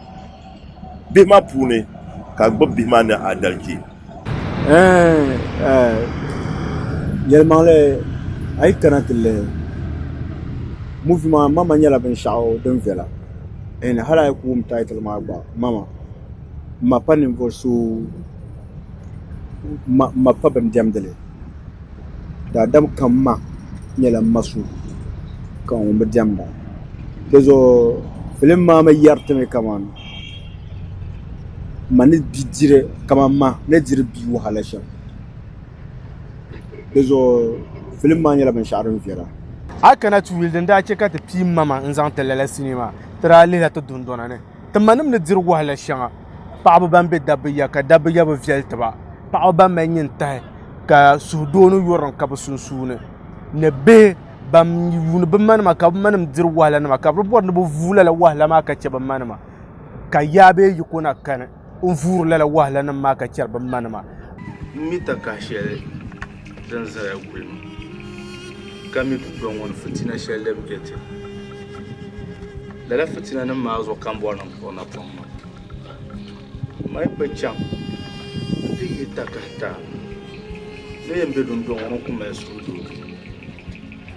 bihi maa puuni ka a gbubi bihi maa ni adalichi. Yɛlimaŋli a yi kana ti lihi muuvi maa mama nyɛla binshaɣu din viɛla hali a yi ku wum taitili maa gba mama m ma pa ninvuɣu so m ma pa bin diɛmdili daadam kam ma nyɛla n ma so ka ŋun bi diɛmda dizuɣu filim maa mi yɛri ti mi kamani ma ni bi diri kamani ma ni diri bia wahala shɛm di zuɣu filim maa nyɛla binshaɣu din viɛla. A yi kana ti yuli din daa chɛ ka ti pii mama n-zaŋ ti lala sinii maa, ti daa lihila ti dundɔna ni ti manim ni diri wahala shɛŋa, paɣaba ban be dabba ya ka dabba ya bi viɛli ti ba, paɣaba ban mali nyintahi ka suhudoo ni yurilim ka bɛ sunsuuni ni bihi ban yuuni bɛ manima ka bɛ manim diri wahalanima ka bɛ bɔri ni bɛ vuui lala wahala maa ka chɛ bɛ manima. Ka yaa bee yiko na kani n-vuuri lala wahalanim maa ka chɛri bɛ manima. M mi takahi shɛli din zaya guli ma, ka mi dundɔŋ ŋɔ ni fitina shɛli din be ti. Lala fitinanim maa zuɣu ka m bɔri ni m kpuɣi napɔŋ maa. Ma yi bi chaŋ nti yihi takahi ti a, ni yɛn be dundɔŋ ŋɔ ni ku mali suhudoo.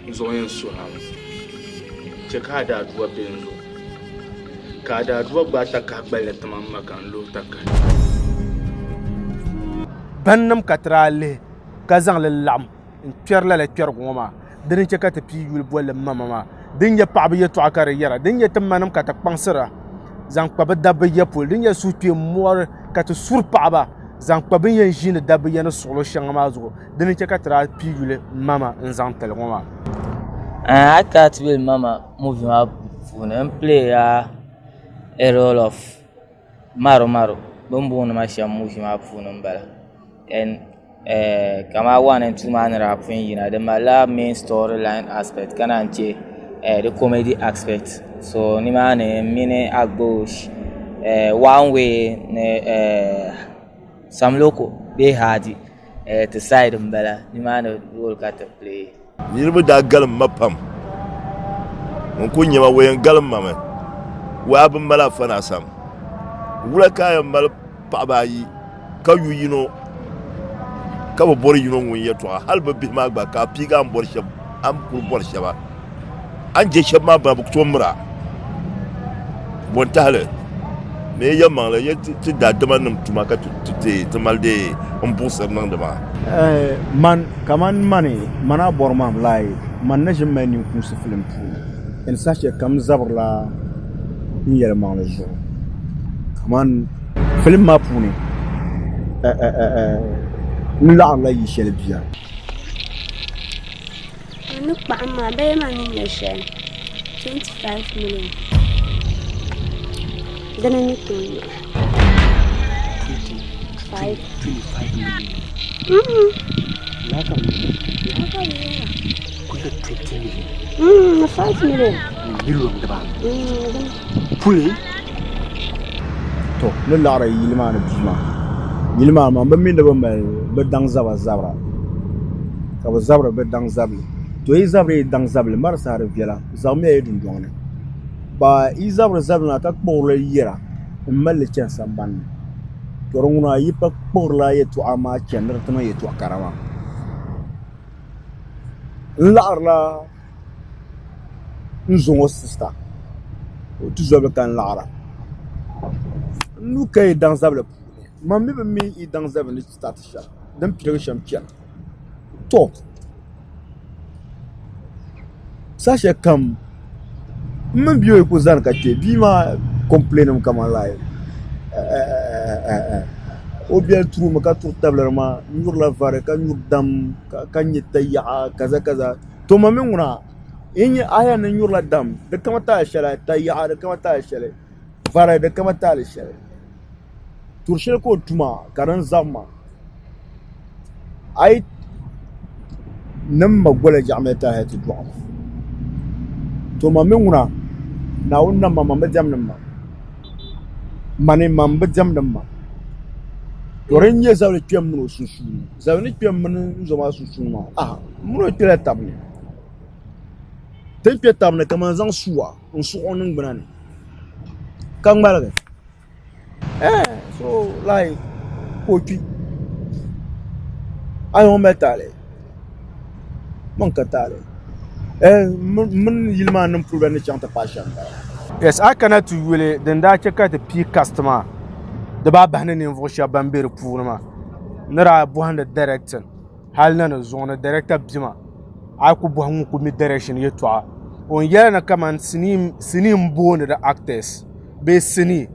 N zuɣu yɛn suhi a mi, chɛ ka a daadua be n zuɣu. Ka a daadua gbaai takahi gballi ti ma m-ma ka n looi takahi. Bannim ka ti daa lihi ka zaŋ li laɣim n-kpɛri lala kpɛrigu ŋɔ maa. Dini n-chɛ ka ti pii yuli bolli mama maa. Din nyɛ paɣiba yɛtɔɣa ka di yɛra, din nyɛ ti manim ka ti kpaŋsira zaŋ kpa bɛ dabba ya polo, din nyɛ suhukpeeni mɔri ka ti suri paɣiba zaŋ kpa bɛ ni yɛn ʒiini dabba ya ni suɣilo shɛŋa maa zuɣu. Dini n-chɛ ka ti daa pii yuli mama n-zaŋ tili ŋɔ maa. A yi ti yuli mama movie maa puuni n play ya a role of Maru Maru bɛ ni booni ma shɛm movie maa puuni m-bala and kamani 1 and 2 maa ni daa pun yina di malila main story line aspect ka naan che di comedy aspect so nimaani m mini Agbosh one way ni Samloko bee Hadi ti side m-bala nimaani role ka ti play. Niriba daa galim ma pam. Ŋun kul nya ma, o yɛn galim ma mi. Wai a bi mali afa ni asam? Wula ka a yɛn mali paɣiba ayi ka yu yino ka bi bɔri yino ŋun yɛtɔɣa? Hal bɛ bihi maa gba ka a piigi a ni bɔri shɛba, a ni kul bɔri shɛba. A ni je shɛba maa bana bɛ ku tooi mir a. Bɔ n-tahi li? Ni yi yɛlimaŋli, yi ti daadamanim tuma ka ti mali dee m-buɣisiri niŋdi maa. Man, kaman mani, man a bɔri ma lahi, man na ʒini mali ninkuunsi filim puuni, n saha shɛli kam n zabirila n yɛlimaŋli zuɣu. Kaman filim maa puuni, n laɣirila yi shɛli bia. N ni kpaɣim maa bee man ni nya shɛli 25 million dini ni tooi nyɛ 5 5 million Puli to ni laɣiri yili maa ni bia maa yili maa maa bɛ mi ni bɛ mali bɛ daŋ zaba zabira ka bɛ zabiri bɛ daŋ zabili to yi zabiri yi daŋ zabili marisa di viɛla zaŋmiya yi dundɔŋ ni ba yi zabiri zabili maa ka kpuɣirili yɛra n mali li chani sambani ni to di ŋuna yi pa kpuɣirila yɛltɔɣa maa chani ni di ti niŋ yɛltɔɣa kara maa. N laɣirila n zo ŋɔ sista o tuzobili ka n laɣira n nuu ka yi daŋ zabili puuni man mi bi mi yi daŋ zabili ni sitati shɛm din piligi shɛm chɛna to saha shɛli kam n mini bia ŋɔ yi ku zani ka kpɛ bia maa kompilenimi kamani lai o biɛli turimi ka turi tabili maa n nyurila vari ka nyuri dam ka nyɛ tayaɣa kaza kaza to ma mii ŋuna a yɛn ni nyurila dam di kama taali shɛli tayaɣa di kama taali shɛli vari di kama taali shɛli turi shɛli ka o tuma ka din zabi ma a yi ni ma gola jaɣamɛli taali ti dɔɣi ma to ma mii ŋuna Naawuni nam ma man bi diɛmdi ma mani man bi diɛmdi ma to din nyɛ zabili kpɛm mini o sunsuuni zabili ni kpɛm mini n zo maa sunsuuni maa aha n mini o kpɛla tabi ni ti ni kpɛ tabi ni ka man zaŋ suwa n suɣi o niŋgbuna ni ka ŋmaligi so like ka o kpi a yi ŋun mali taali man ka taali mini yili maa nim puli ni chaŋ ti paai shɛm n-bala. Yes, a kana ti yuli din daa chɛ ka ti pii cast maa di baa bahi ni ninvuɣ shɛba ban be di puuni maa ni daa bɔhindi directing hali na ni zuŋɔ ni director bima a yi ku bɔhi ŋun ku mi direction yɛltɔɣa o ni yɛli ni kamani sinii m-booni di actors bee sinii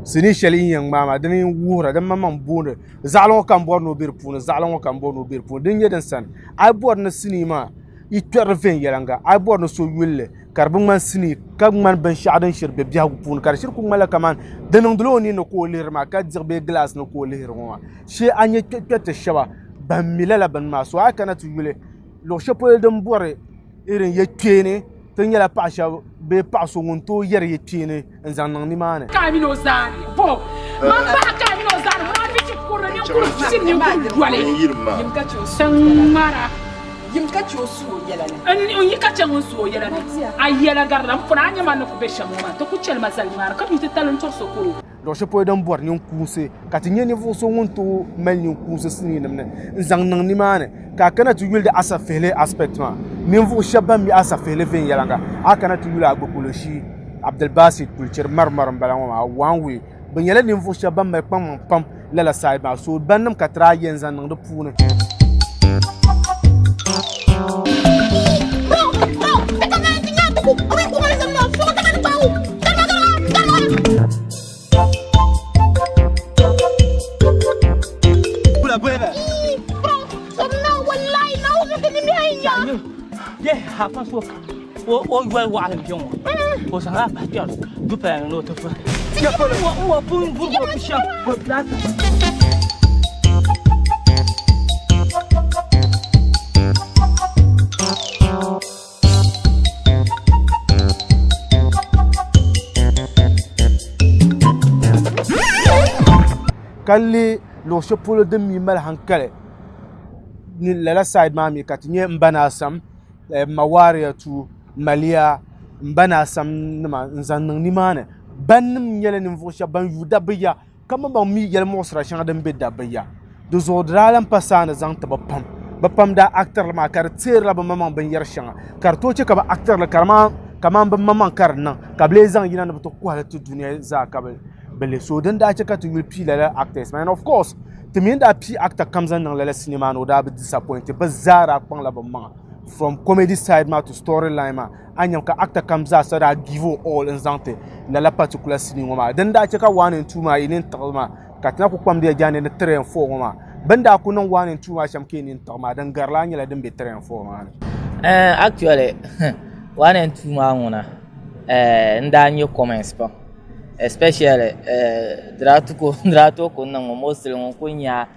sinii shɛli yi ni yɛn ŋmaai maa dini n-wuhira di maŋmaŋ booni zaɣili ŋɔ ka n bɔri ni o be di puuni zaɣili ŋɔ ka n bɔri ni o be di puuni din nyɛ din sani a yi bɔri ni sinii maa yi kpɛri li viɛnyɛliŋga a yi bɔri ni so yuli li ka di bi ŋmani sinii ka ŋmani binshaɣu din shiri be biɛhigu puuni ka di shiri kuli ŋmanila kamani di niŋdila o nini ni ka o lihiri maa ka diri bee gilaasi ni ka o lihiri ŋɔ maa shee a nya kpɛriti shɛba ban mi lala bini maa so a yi kana ti yuli luɣu shɛli polo din bɔri irin yɛlkpeeni ti nyɛla paɣa shɛba bee paɣa so ŋun tooi yɛri yɛlkpeeni n zaŋ niŋ nimaani. Ka a mini o zaani bo man paɣa ka a mini o zaani munaafichi kurili ninkuri shiri ninkuri yoli tiŋ ŋmara Yim ka che o su o yɛla ni. N yi ka che ŋun su o yɛla ni a yɛla garila n puni a nya man ni ku be shɛm ŋɔ maa ti ku chɛli ma zali ŋmaari ka bia ti tali n-tɔri so koro. Luɣ shɛli polo din bɔri ninkuunsi ka ti nya ninvuɣ so ŋun tooi mali ninkuunsi siniinima ni n-zaŋ niŋ nimaani ka a kana ti yuli di asafihili aspect maa ninvuɣ shɛba ban mi asafihili viɛnyɛliŋga a kana ti yuli Agbokoloshii Abdulbasit Kulichiri marimari m-bala ŋɔ maa one way bɛ nyɛla ninvuɣ shɛba ban mali kpaŋmaŋ pam lala side maa so bannim ka ti daa yɛn zaŋ niŋ di puuni. O yoli waɣali n bɛ ŋɔ o zaŋla bahi kpɛri du pala ni ni o ti furi n wa pun vurigi o shɛm Ka lihi luɣu shɛli polo din mi mali hankali ni lala said maa mi ka ti nyɛ n ba ni asam mawaariyatu maliya n ba ni asam nima n zaŋ niŋ nimaani bannim nyɛla ninvuɣu shab ban yuui dabba ya ka maŋmaŋ mi yɛli muɣisira shɛŋa din be dabba ya di zuɣu di daa lahi pa saani zaŋ ti bi pam bi pam daa actirili maa ka di teerila bi maŋmaŋ binyɛri shɛŋa ka di tooi chɛ ka bi actirili ka di maa kamani bi maŋmaŋ ka di niŋ ka bi lee zaŋ yina ni bi ti kohali ti dunia zaa ka bi lihi so din daa chɛ ka ti yuli pii lala actors maa and of course ti mi ni daa pii actor kam zaŋ niŋ lala sinii maa ni o daa bi disappoint bi zaa daa kpaŋla bi maŋa from comedy side maa to story line maa a ni nyɛ ka actor kam zaa sa daa give o all n zaŋ ti lala particular sinii ŋɔ maa din daa chɛ ka 1 and 2 maa yi nini tiɣi maa ka ti na ku kpamdiya jaande ni 3 and 4 ŋɔ maa bini daa ku niŋ 1 and 2 maa shɛm ka yi nini tiɣi maa din gari laa nyɛla din be 3 and 4 maa ni. Actually 1 and 2 maa ŋuna n daa nyɛ comments pam especially di daa tooi ku niŋ mi mostly ŋun ku nya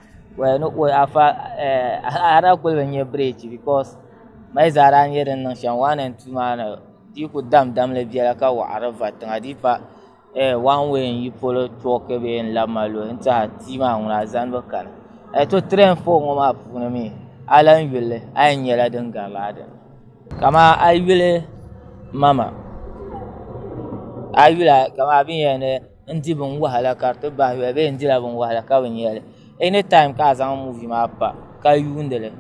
afa a daa kuli bi nya break because Mali zaa daa nyɛ din niŋ shɛm one and two maa ni di yi ku dam damli biɛla ka waɣari va tiŋa di yi pa one way n yi polo chooki bee n labi ma luhi n tiɛha tia maa ŋuna zanibu kani to three and four ŋɔ maa puuni mii a lahi yulli a yɛn nyɛla din gari laa dini kamani a yuli mama a yuli kamani bɛ ni yɛli ni n di bin wahala ka di ti bahi yoli bee n dila bin wahala ka bi nyɛli ɛni taim ka a zaŋ muuvi maa pa ka yuundili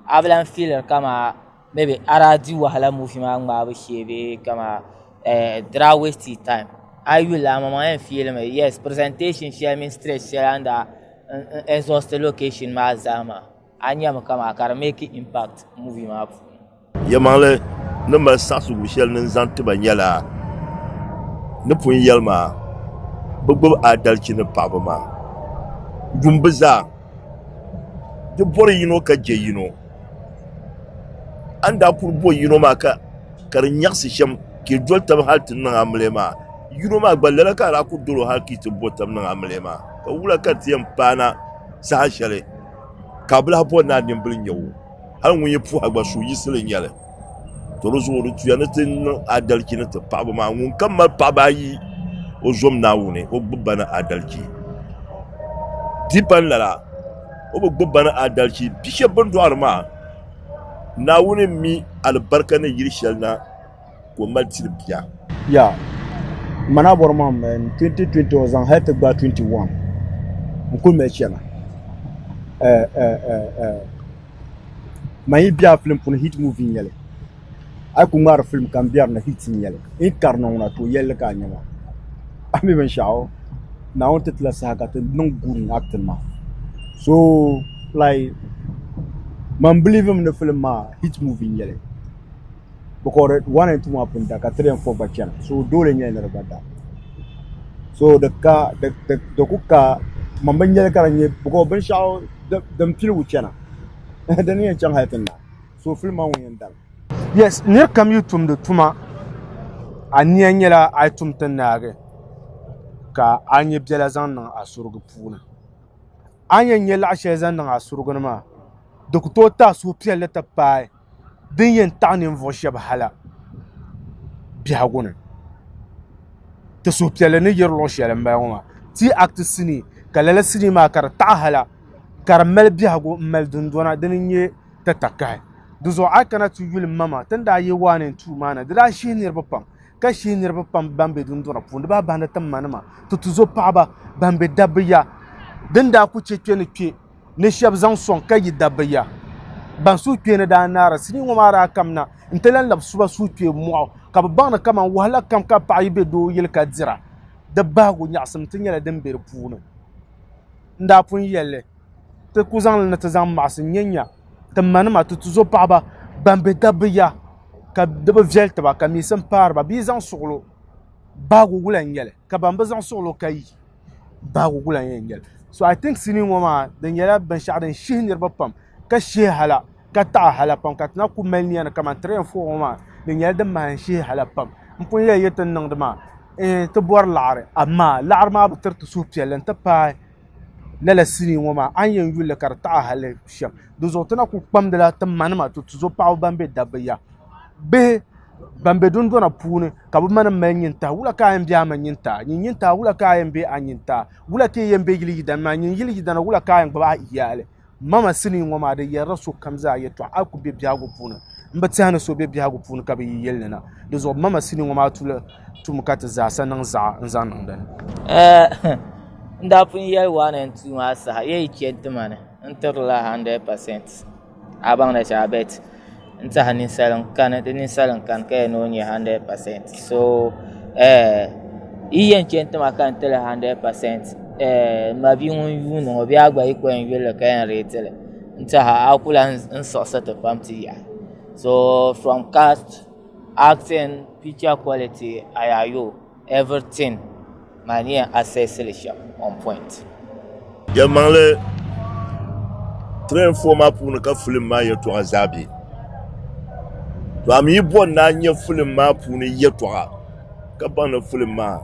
a bi lahi fiiliri kaman. Maybe a daa di wahala movie maa ŋmaabu shee bee kaman di daa waste your time. A yi yuli a maŋmaŋ yɛn feel mi yes presentation shɛli mini stress shɛli a ni daa exhaust location maa zaa maa a nyami kaman ka di make impact movie maa puuni. Yɛlimaŋli ni mali saɣisigu shɛli ni n-zaŋ ti ba nyɛla, ni pun yɛli maa, bɛ gbibi aadalichi ni paɣiba maa. Yuŋ bi zaa, di bɔri yino ka je yino. A ni daa kuli bo yino maa ka ka di nyaɣisi shɛm ka yi doli taba hali ti niŋ amiliya maa, yino maa gba lala ka a daa kuli doli o hali ka yi ti bo taba niŋ amiliya maa. Ka wula ka di ti yɛn paana saha shɛli ka a bi lahi bɔri ni a nimbila nya o? Hali ŋun yi puhi a gba suhuyiɣisili n-nyɛ li. To di zuɣu di tuya ni ti niŋ adalichi ni ti paɣiba maa. Ŋunkam mali paɣiba ayi o zom Naawuni, o gbibi ba ni adalichi. Di pa ni lala, o bi gbibi ba ni adalichi. Bi shɛba bɛ ni dɔɣiri maa, Naawuni mi alibarika ni yiri shɛli na ka o mali tiri bia. Ya man a bɔri maa m 2020 ŋɔ zaŋ hali ti gbaai 21 n kuli mali chana man yi be a film puuni hit movie n nyɛli a yi kuli ŋmaari film ka n bɛri ni hit n nyɛli n yi kari niŋ ŋuna to yɛlli ka a nya maa a mi binshaɣu Naawuni ti tila saha ka ti niŋ good in acting maa so like man believe mi ni film maa hit movie n nyɛli because 1 and 2 maa pun da ka 3 and 4 gba chana so dole nyɛli ni di gba da so di ka di ku ka man bi nyɛli ka di nyɛ because binshaɣu din piligu chana di ni yɛn chaŋ hali ti naai so film maa ŋun yɛn dami. Yes, nir kam yi tumdi tuma, a nia nyɛla a yi tum ti naagi ka a nya biɛla zaŋ niŋ a surugu puuni. A ni yɛn nya laɣ shɛli zaŋ niŋ a surugu ni maa, di ku tooi ti a suhupiɛlli ti paai din yɛn taɣi ninvuɣ shɛba hala biɛhigu ni. Ti suhupiɛlli ni yiri luɣ shɛli m-bala ŋɔ maa. Ti act sinii ka lala sinii maa ka di taɣi hala ka di mali biɛhigu m-mali dundɔna dini n-nyɛ ti takahi. Di zuɣu a yi kana ti yuli mama ti ni daa yi 1 and 2 maa na di daa shihi niriba pam ka shihi niriba pam ban be dundɔna puuni di bahi bahindi ti manima ti tuzo paɣaba ban be dabba ya din daa ku che kpe ni kpe ni shɛba zaŋ sɔŋ ka yi dabba ya. Ban suhukpeeni daa naara sinii ŋɔ maa daa kamina nti lan labi su ba suhukpee mɔɣu ka bɛ baŋ ni kaman wahala kam ka paɣa yi be doo yili ka dira, di bahigu nyaɣisim ti nyɛla din be di puuni. N daa pun yɛli li, ti ku zaŋ li ni ti zaŋ maɣisi n-nya nya ti manima, ti tuzopaɣiba ban be dabba ya ka di bi viɛli ti ba ka miisim paari ba bɛ yi zaŋ suɣilo bahigu wula n-nyɛ li ka ban bi zaŋ suɣilo ka yi. Bahigu ku lahi yɛn nyɛli so i think sinii ŋɔ maa di nyɛla binshaɣu din shihi niriba pam ka shihi hala ka taɣi hala pam ka ti na ku mali niya ni kamani 3 and 4 ŋɔ maa di nyɛla din mahi shihi hala pam n pun yɛli yi ti niŋdi maa ti bɔri laɣiri amaa laɣiri maa bi tiri ti suhupiɛlli n ti paai lala sinii ŋɔ maa a ni yɛn yuli li ka di taɣi hali shɛm di zuɣu ti na ku kpamdila ti manima ti tuzo paɣaba ban be dabba ya bihi ban be dundona puuni ka bɛ ma ni mali nyintahi wula ka a yɛn be a ma nyintaa nyin nyintaa wula ka a yɛn be a nyintaa wula ka yi yɛn be yili yidana maa nyin yili yidana wula ka a yɛn gbubi a iyaali mama sinii ŋɔ maa di yɛrila sokam zaa yɛltɔɣa a ku be biɛhigu puuni m bi tɛhi ni so be biɛhigu puuni ka bɛ yi yɛli li na di zuɣu mama sinii ŋɔ maa tumi ka ti zaasa niŋ zaɣa n-zaŋ niŋ di ni. N daa pun yɛli 1 and 2 maa saha yɛ yi chɛ n-ti ma ni n tirila 100%. A baŋ ni shɛli bet n tiɛha ninsal n kani di ninsal n kani ka yɛli ni o nyɛ 100% so yi yɛn chɛ n tima ka n tili 100% n ma bia ŋun yuundi ŋɔ bee a gba yi ku yɛn yulli ka yɛn reeti li n tiɛha a ku lahi siɣisi ti pam ti yaha so from cast acting picture quality ayayo everything maa ni yɛn assess li shɛm on point. Yɛlimaŋli, 3 and 4 maa puuni ka filim maa yɛltɔɣa zaa be. To a mi yi bɔri ni a nya filim maa puuni yɛltɔɣa ka baŋ ni filim maa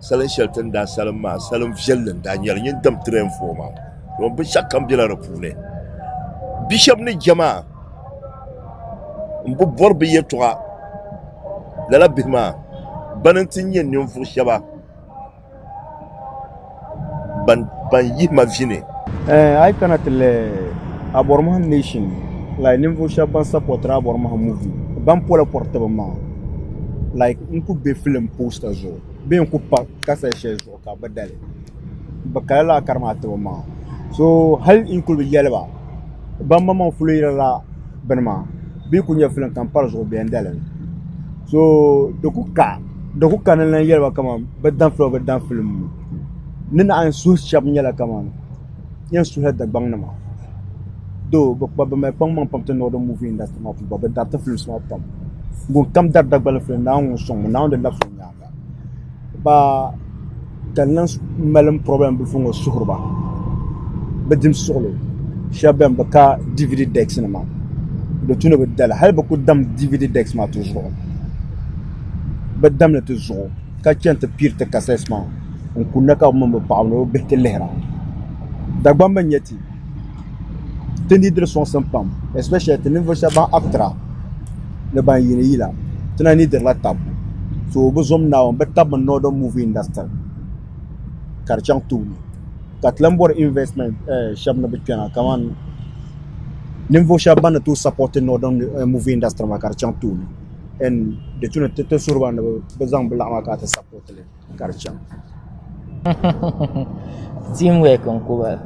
salin shɛli ti ni daa salim maa salim viɛlli n-daa nyɛ li nyin dam 3 and 4 maa domin binshɛɣu kam bela di puuni. Bi shɛba ni je maa m-bi bɔri bɛ yɛltɔɣa lala bihi maa bana n-ti nyɛ ninvuɣ shɛba ban yihi ma vi ni. A yi kana ti lihi Abɔrɔmahi nation like ninvuɣ shɛba ban sapɔtiri Abɔrɔmahi movie ban pola pɔri ti bɛ maŋa like n ku be film poster zuɣu bee n ku pa kasɛt shɛli zuɣu ka bɛ dali bɛ kala lala kari maa ti bɛ maŋa so hali n kuli bi yɛli ba ban maŋmaŋ polo yirila bini maa. Bɛ yi ku nya filim ka m pa di zuɣu bɛ yɛn dali mi. So di ku ka di ku ka ni lan yɛli ba kaman bɛ dam filim bɛ dam filim ŋɔ. Ni naɣ yɛn suhi shɛba nyɛla kaman yɛn suhila Dagbaŋnima doo bɛ kpa bɛ mali kpaŋmaŋ pam ti Northern movie industry maa puuni bɛ dari ti films maa pam. Ŋunkam dari Dagbani filim Naawuni ŋun sɔŋmi Naawuni di labisi o nyaaŋa. Ba ka n lan mali m problem bilifu ŋɔ suhiri ba bɛ dim suɣulo shɛba bɛn bi ka DVD decks nima di tu ni bɛ dali hali bɛ ku dam DVD decks maa ti zuɣu bɛ damli ti zuɣu ka chani ti piiri ti cassettes maa n kunna ka bɛ mini bɛ paɣaba ni bɛ bihi ti lihira Dagbamba n-nyɛ ti ti ni diri sɔŋsim pam especially ti ninvuɣ shɛba ban actira ni ban yiini yila ti na ni dirila tabu so bɛ zom Naawuni bɛ tabimi Northern movie industry ka di chaŋ tooni ka ti lahi bɔri investment shɛba ni bɛ kpɛna kamani ninvuɣ shɛba ban ni tooi support Northern movie industry maa ka di chaŋ tooni and di tu ni ti suhiri ba ni bɛ zaŋ bɛ laɣim maa ka ti support li ka di chaŋ. Teamwork n ku bala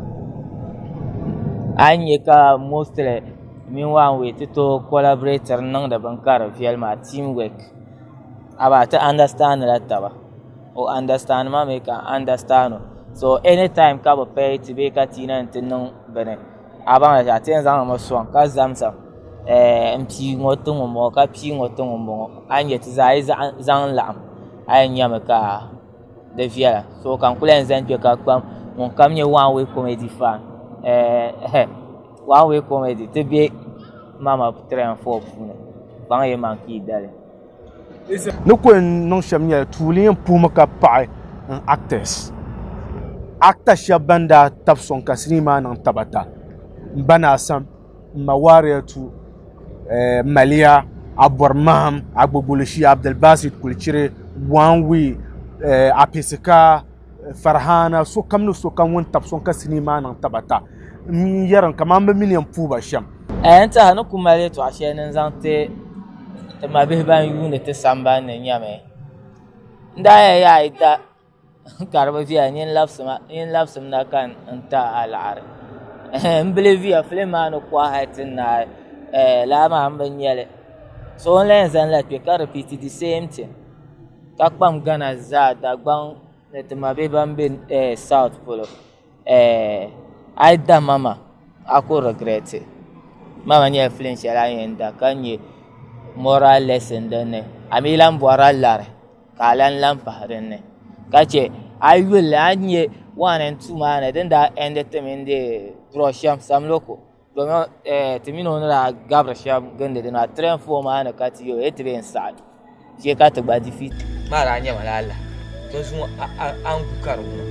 a yi nyɛ ka mostly mini one way ti tooi collaborate niŋdi bini ka di viɛli maa teamwork amaa ti understand la taba o understand ma mi ka n understand o so anytime ka bi paya ti bee ka ti na ni ti niŋ bini a baŋ zaa ti yɛn zaŋmi soŋ ka zamzam n pii ŋɔ ti ŋunbɔŋɔ ka pii ŋɔ ti ŋunbɔŋɔ a yi nyɛ ti zaa yi zaŋ laɣam a yɛn nyɛmi ka di viɛla so ka n ku lahi zaŋ kpɛ ka kpam ŋunkam nyɛ one way comedy fan one way comedy ti bɛ mama 3 and 4 puuni kpaŋ yi maŋ ka yi dali. Ni ku yɛn niŋ shɛm nyɛla tuuli yɛn puhimi ka paɣi n actors actor shɛba ban daa tabi sɔŋ ka sinii maa niŋ tabata m ba Naa Sam m ma Waariyatu Maliya Abɔri Maham Agbogboloshii Abdulbasit Kulichiri One Way Apisika Farhana sokam ni sokam ŋun tabi sɔŋ ka sinii maa niŋ tabata n yɛri kamani bɛ mi ni yɛn puhi ba shɛm. N tiɛha ni ku mali yɛltɔɣa shɛli ni n zaŋ ti ti mabihi ban yuundi ti sambanni nyɛmi n daa yɛli yaa yi da ka di bi viɛla nyin labisimi na ka n ti a laɣari n biliiviya filim maa ni kɔhi hali ti naai lala maa n bi nyɛli so n lahi zaŋla kpɛ ka repeat the same thing ka kpam Ghana zaa Dagbaŋ ni ti mabihi ban bɛ south polo a yi da mama a ku regret mama nyɛla filim shɛli a ni yɛn da ka nyɛ moral lesson dinni a mi lahi bɔrila lari ka a lahi lan pahi dinni ka chɛ a yi yuli li a ni nyɛ 1 and 2 maa ni din daa ɛndi ti mini durɔ shɛm samloko domin ti mini o ni daa gabiri shɛm gindi dini maa 3 and 4 maa ni ka ti yɛli o yi ti bee n-saɣi chɛ ka ti gba defeat. Maa daa nyɛma la a lahi tinzuŋɔ a ni gu ka di wuma.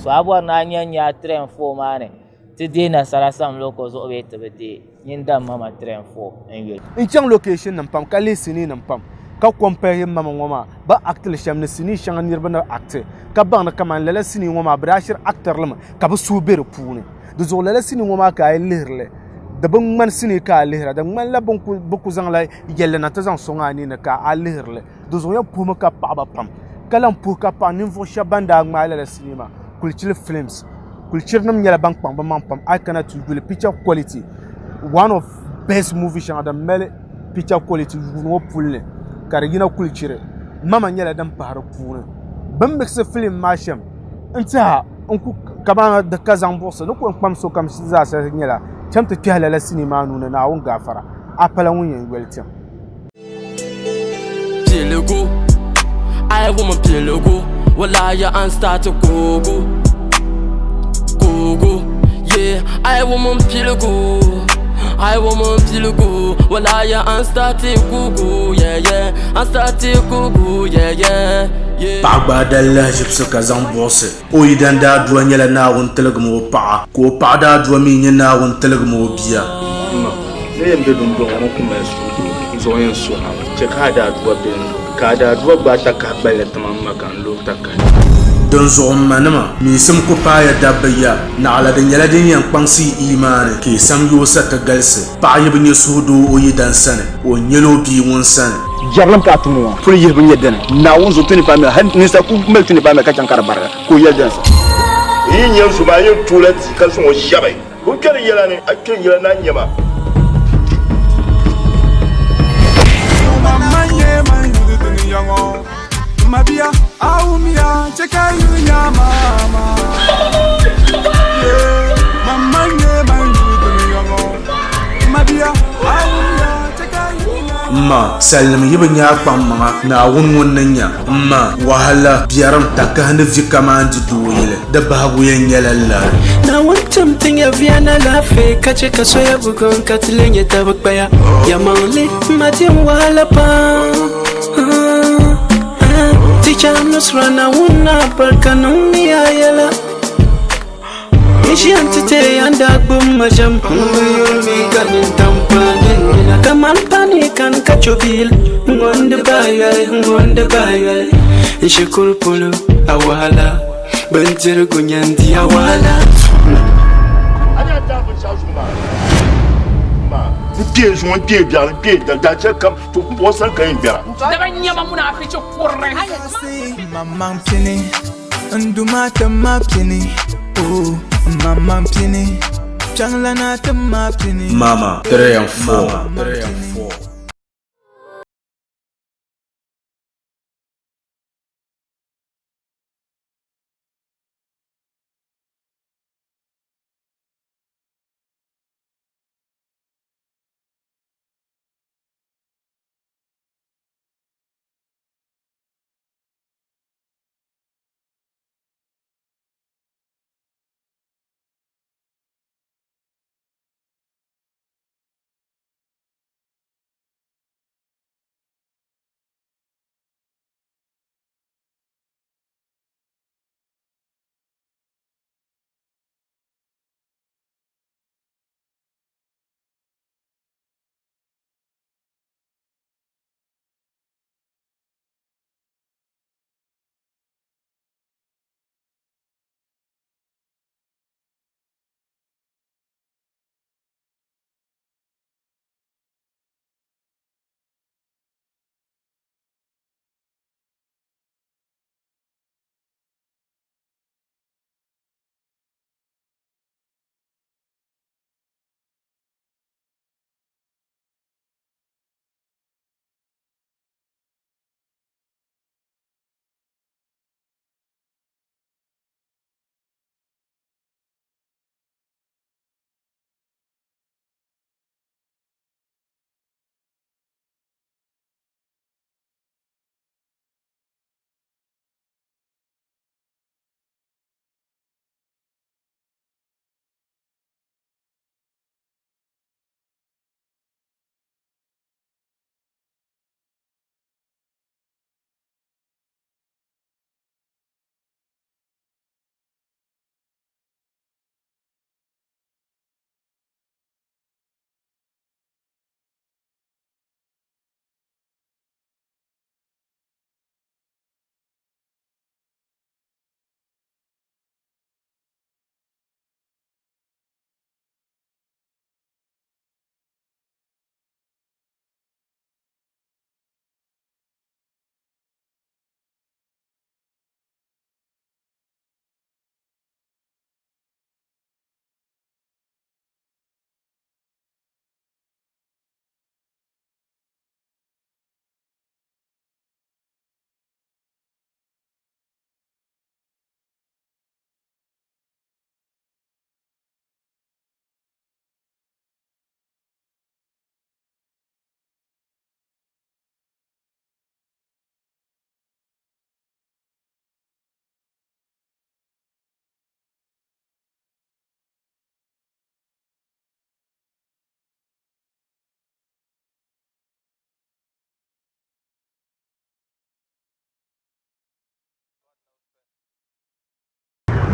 So a bɔri ni a nya n-nya a 3 and 4 maa ni ti deei nasara samloko zuɣu bee ti bi deei nyin dam mama 3 and 4 n-yuli. N chaŋ location nim pam ka lihi sinii nim pam ka compare mama ŋɔ maa bɛ actili shɛm ni sinii shɛŋa niriba ni acti ka baŋ ni kamani lala sinii ŋɔ maa bɛ daa shiri actiri li mi ka bɛ suhu be di puuni di zuɣu lala sinii ŋɔ maa ka a yi lihiri li di bi ŋmani sinii ka a lihira di ŋmanila bɛ ku zaŋla yɛlli na ti zaŋ sɔŋ a nini ka a lihiri li Di zuɣu yɛn puhimi ka paɣaba pam ka lahi puhi ka paɣi ninvuɣu shɛba ban daa ŋmaai lala sinii maa Kulichili films. Kulichiri nim nyɛla ban kpaŋ bi maŋ pam a yi kana ti yuli picture quality one of best movie shɛŋa din mali picture quality yuuni ŋɔ puli ni ka di yina Kulichiri mama nyɛla din pahi di puuni bini mixi film maa shɛm n tiɛha n ku kamani di ka zaŋ buɣusi ni ku yɛn kpam sokam zaa sa nyɛla chɛm ti kpɛhi lala sinii maa nuuni Naawuni gaafara a pala ŋun yɛn yoli tim. Piligu, I woman piligu, walaya an start to kugu, kugu, yeah. I woman piligu, I woman piligu, walaya an start to kugu, yeah yeah, an start to kugu, yeah yeah. Yeah. Paɣa gbaai dali lahiʒibisi ka zaŋ buɣisi o yidan daadua nyɛla Naawuni tiligim o paɣa, ka o paɣa daadua mi nyɛ Naawuni tiligim o bia. M ma, ni yɛn be dundɔŋ ŋɔ ku mali suhudoo, n zuɣu yɛn suhi a mi, chɛ ka a daadua be n zuɣu, ka a daadua gbaai takahi gballi ti ma m ma ka n looi takahi. Dinzuɣu m manima, miisim ku paaya dabba ya, naɣila di nyɛla din yɛn kpaŋsi yi iimaani, ka yi samyoo sa ti galisi. Paɣa yi bi nya suhudoo o yidan sani, o nyɛla o bia ŋun sani. Jɛrilim ka a tumdi maa. Puli yihibu nyɛ dini? Naawuni zuɣu 25 million hali ninsal ku mali 25 million ka chaŋ ka di barigi ka o yɛli dini sa. N yi nya n zo maa, n yɛn tooi la tia ka zaŋ o shɛbi. Ka o kpɛri n yɛla ni, a kpɛri n yɛla ni a nya ma. M ma, salinim yi bi nya a kpaŋmaŋa, Naawuni ŋun ni nya. M ma, wahala, biɛrim, takahi ni vi kaman di dooyili, di bahigu yɛn nyɛla lari. Naawuni tim ti nyɛviya ni alaafee ka chɛ ka soya bugum ka ti lee nyɛ tab kpaya. Yɛlimaŋli, m ma di n wahala pam. Ti chaŋ Nusra Naawuni ni a barika niŋmi a yɛla. N ʒiya nti teei a ni daa gbubi ma ʒɛm. M bi yuri mi ka nintam kpaai ni n nina. Kaman pani kani ka cho biil ŋ-ŋɔ n-di bahi yoli, ŋ-ŋɔ n-di bahi yoli. N shikuru polo, a wahala, bindirigu nya n-di a wahala. N kpee zuŋɔ, n kpee biɛɣu, n kpee dali, daachɛ kam, to pumpɔŋɔ sani ka yɛn bɛra. Daba nyɛma munaafichi kurili. Maŋmaŋ pini n Duuma ti ma pini oh n maŋmaŋ pini Kpiɔŋlana ti ma pini Mama, 3 and 4.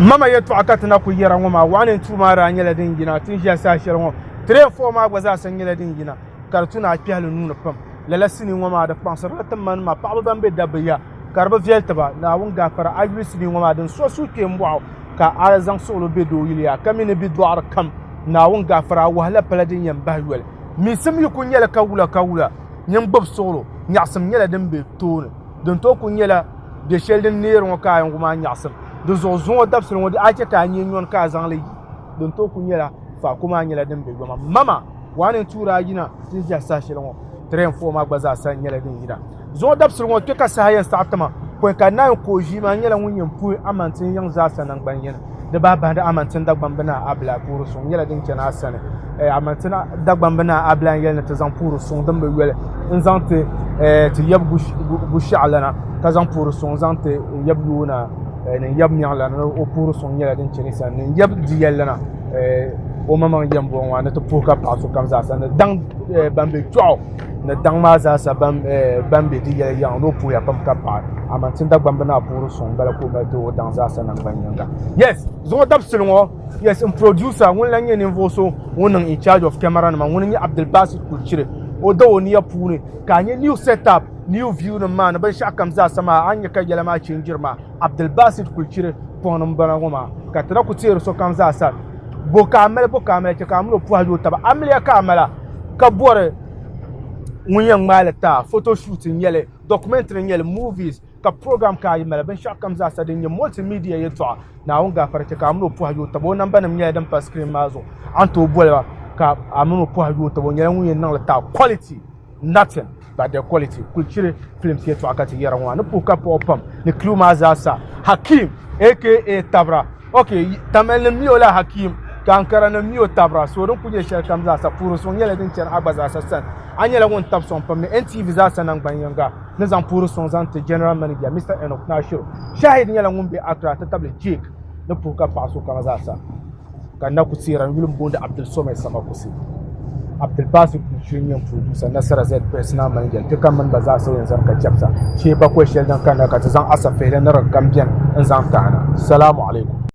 Mama yɛltɔɣa ka ti na kuli yɛra ŋɔ maa, waɣa ni tuui maa daa nyɛla din yina ti ni ʒiya saha shɛli ŋɔ. 3 and 4 maa gba zaa sa nyɛla din yina ka di tu ni a kpɛhili nuuni pam. Lala sinii ŋɔ maa di kpaŋsirila ti manima paɣaba ban be dabba ya ka di bi viɛli ti ba. Naawuni gaafara a yuli sinii ŋɔ maa din suhi suhukpeeni bɔɣu ka a zaŋ suɣulo be doo yili yaa ka mi ni bidɔɣiri kam. Naawuni gaafara a wahala pala din yɛn bahi yoli. Miisim yi kuli nyɛli ka wula ka wula. Nyin gbubi suɣulo, nyaɣisim nyɛla din be tooni. Din tooi kuli nyɛla bɛ shɛli din neeri ŋɔ ka a yɛn wum a nyaɣisim. Di zuɣu zuŋɔ dabisili ŋɔ a chɛ ka a nyee nyɔni ka a zaŋ li yi. Din tooi kuli nyɛla faako maa nyɛla din be yoma. Mama, 1 and 2 daa yina ti ni ʒiya saha shɛli ŋɔ, 3 and 4 maa gba zaa sa nyɛla din yina. Zuŋɔ dabisili ŋɔ kpe ka saha yɛn saɣi ti ma pɔi ka Nain ka o ʒii maa nyɛla ŋun yɛn puhi Amantin yiŋ zaasa naŋgban yini. Di bahi bahindi Amantin Dagbamb Naa Abila puhiri suŋ nyɛla din chani a sani. Amantin Dagbamb Naa Abila n-yɛli ni ti zaŋ puhiri suŋ din bi yoli n-zaŋ ti ti yab Gushiɛɣulana ka zaŋ puhiri suŋ zaŋ ti n yab Yoonaa ni n yab Miɛŋlana ni o puhiri suŋ nyɛla din chani sani ni n yab Diyɛlilana o maŋmaŋ yɛn bɔŋɔ maa ni ti puhi ka paɣi sokam zaasa ni daŋ ban be Chɔɣu ni daŋ maa zaasa ban be di yɛli yaŋ ni o puhiya pam ka paɣi amaa ti Dagbamba naa puhiri suŋ m-bala ka o mali ti o daŋ zaasa naŋgban yiŋga. Yes, zuŋɔ dabisili ŋɔ, yes, n producer ŋun lan nyɛ ninvuɣ so ŋun niŋ in charge of camera nima ŋuni n-nyɛ Abdulbasit Kulchiri. O da o nia puuni ka a nya new setup, new view nim maa ni binshɛɣu kam zaasa maa a ni nya ka yɛla maa change-iri maa. Abdulbasit Kulchiri pɔŋ ni m-bala ŋɔ maa ka ti na ku teeri sokam zaasa bo ka a mali bo ka a mali chɛ ka a mini o pɔhi yooi taba amiliya ka a mala ka bɔri ŋun yɛn ŋmaai li ti a photo shoot n-nyɛ li documentary n-nyɛ li movies ka program ka a yi mali binshɛɣu kam zaasa din nyɛ multimedia yɛltɔɣa Naawuni gaafara chɛ ka a mini o pɔhi yooi taba o nambanima nyɛla din pa screen maa zuɣu a ni tooi boli ba ka a mini o pɔhi yooi taba o nyɛla ŋun yɛn niŋ li ti a quality nothing but the quality kuli chiri films yɛltɔɣa ka ti yɛra ŋɔ maa ni puhi ka paɣi pam ni crew maa zaa sa Hakim aka Tabra ok Tamale nim mi o la Hakim ka Ankara nim mi o Tabra so din kuli nyɛ shɛli kam zaa sa puhiri suŋ nyɛla din chani a gba zaa sa sani a nyɛla ŋun tabi sɔŋ pam ni NTV zaa sa nangban yinga ni zaŋ puhiri suŋ zaŋ ti General Manager Mr Enoch Nashiru Shahid nyɛla ŋun be Accra ti tabili Jake ni puhi ka paɣi sokam zaa sa. Ka n na ku teera n yuli m-booni Abdul Somai Samakusi. Abdulbasit Kuchiri n-nyɛ n producer, Nasara Z personal manager n-ti ka m mini ba zaa sa yɛn zani ka chɛbisa. Shee bakɔi shɛli din kanna ka ti zaŋ asafihili ni din kam beni n-zaŋ tahi na. Salamu alaikum.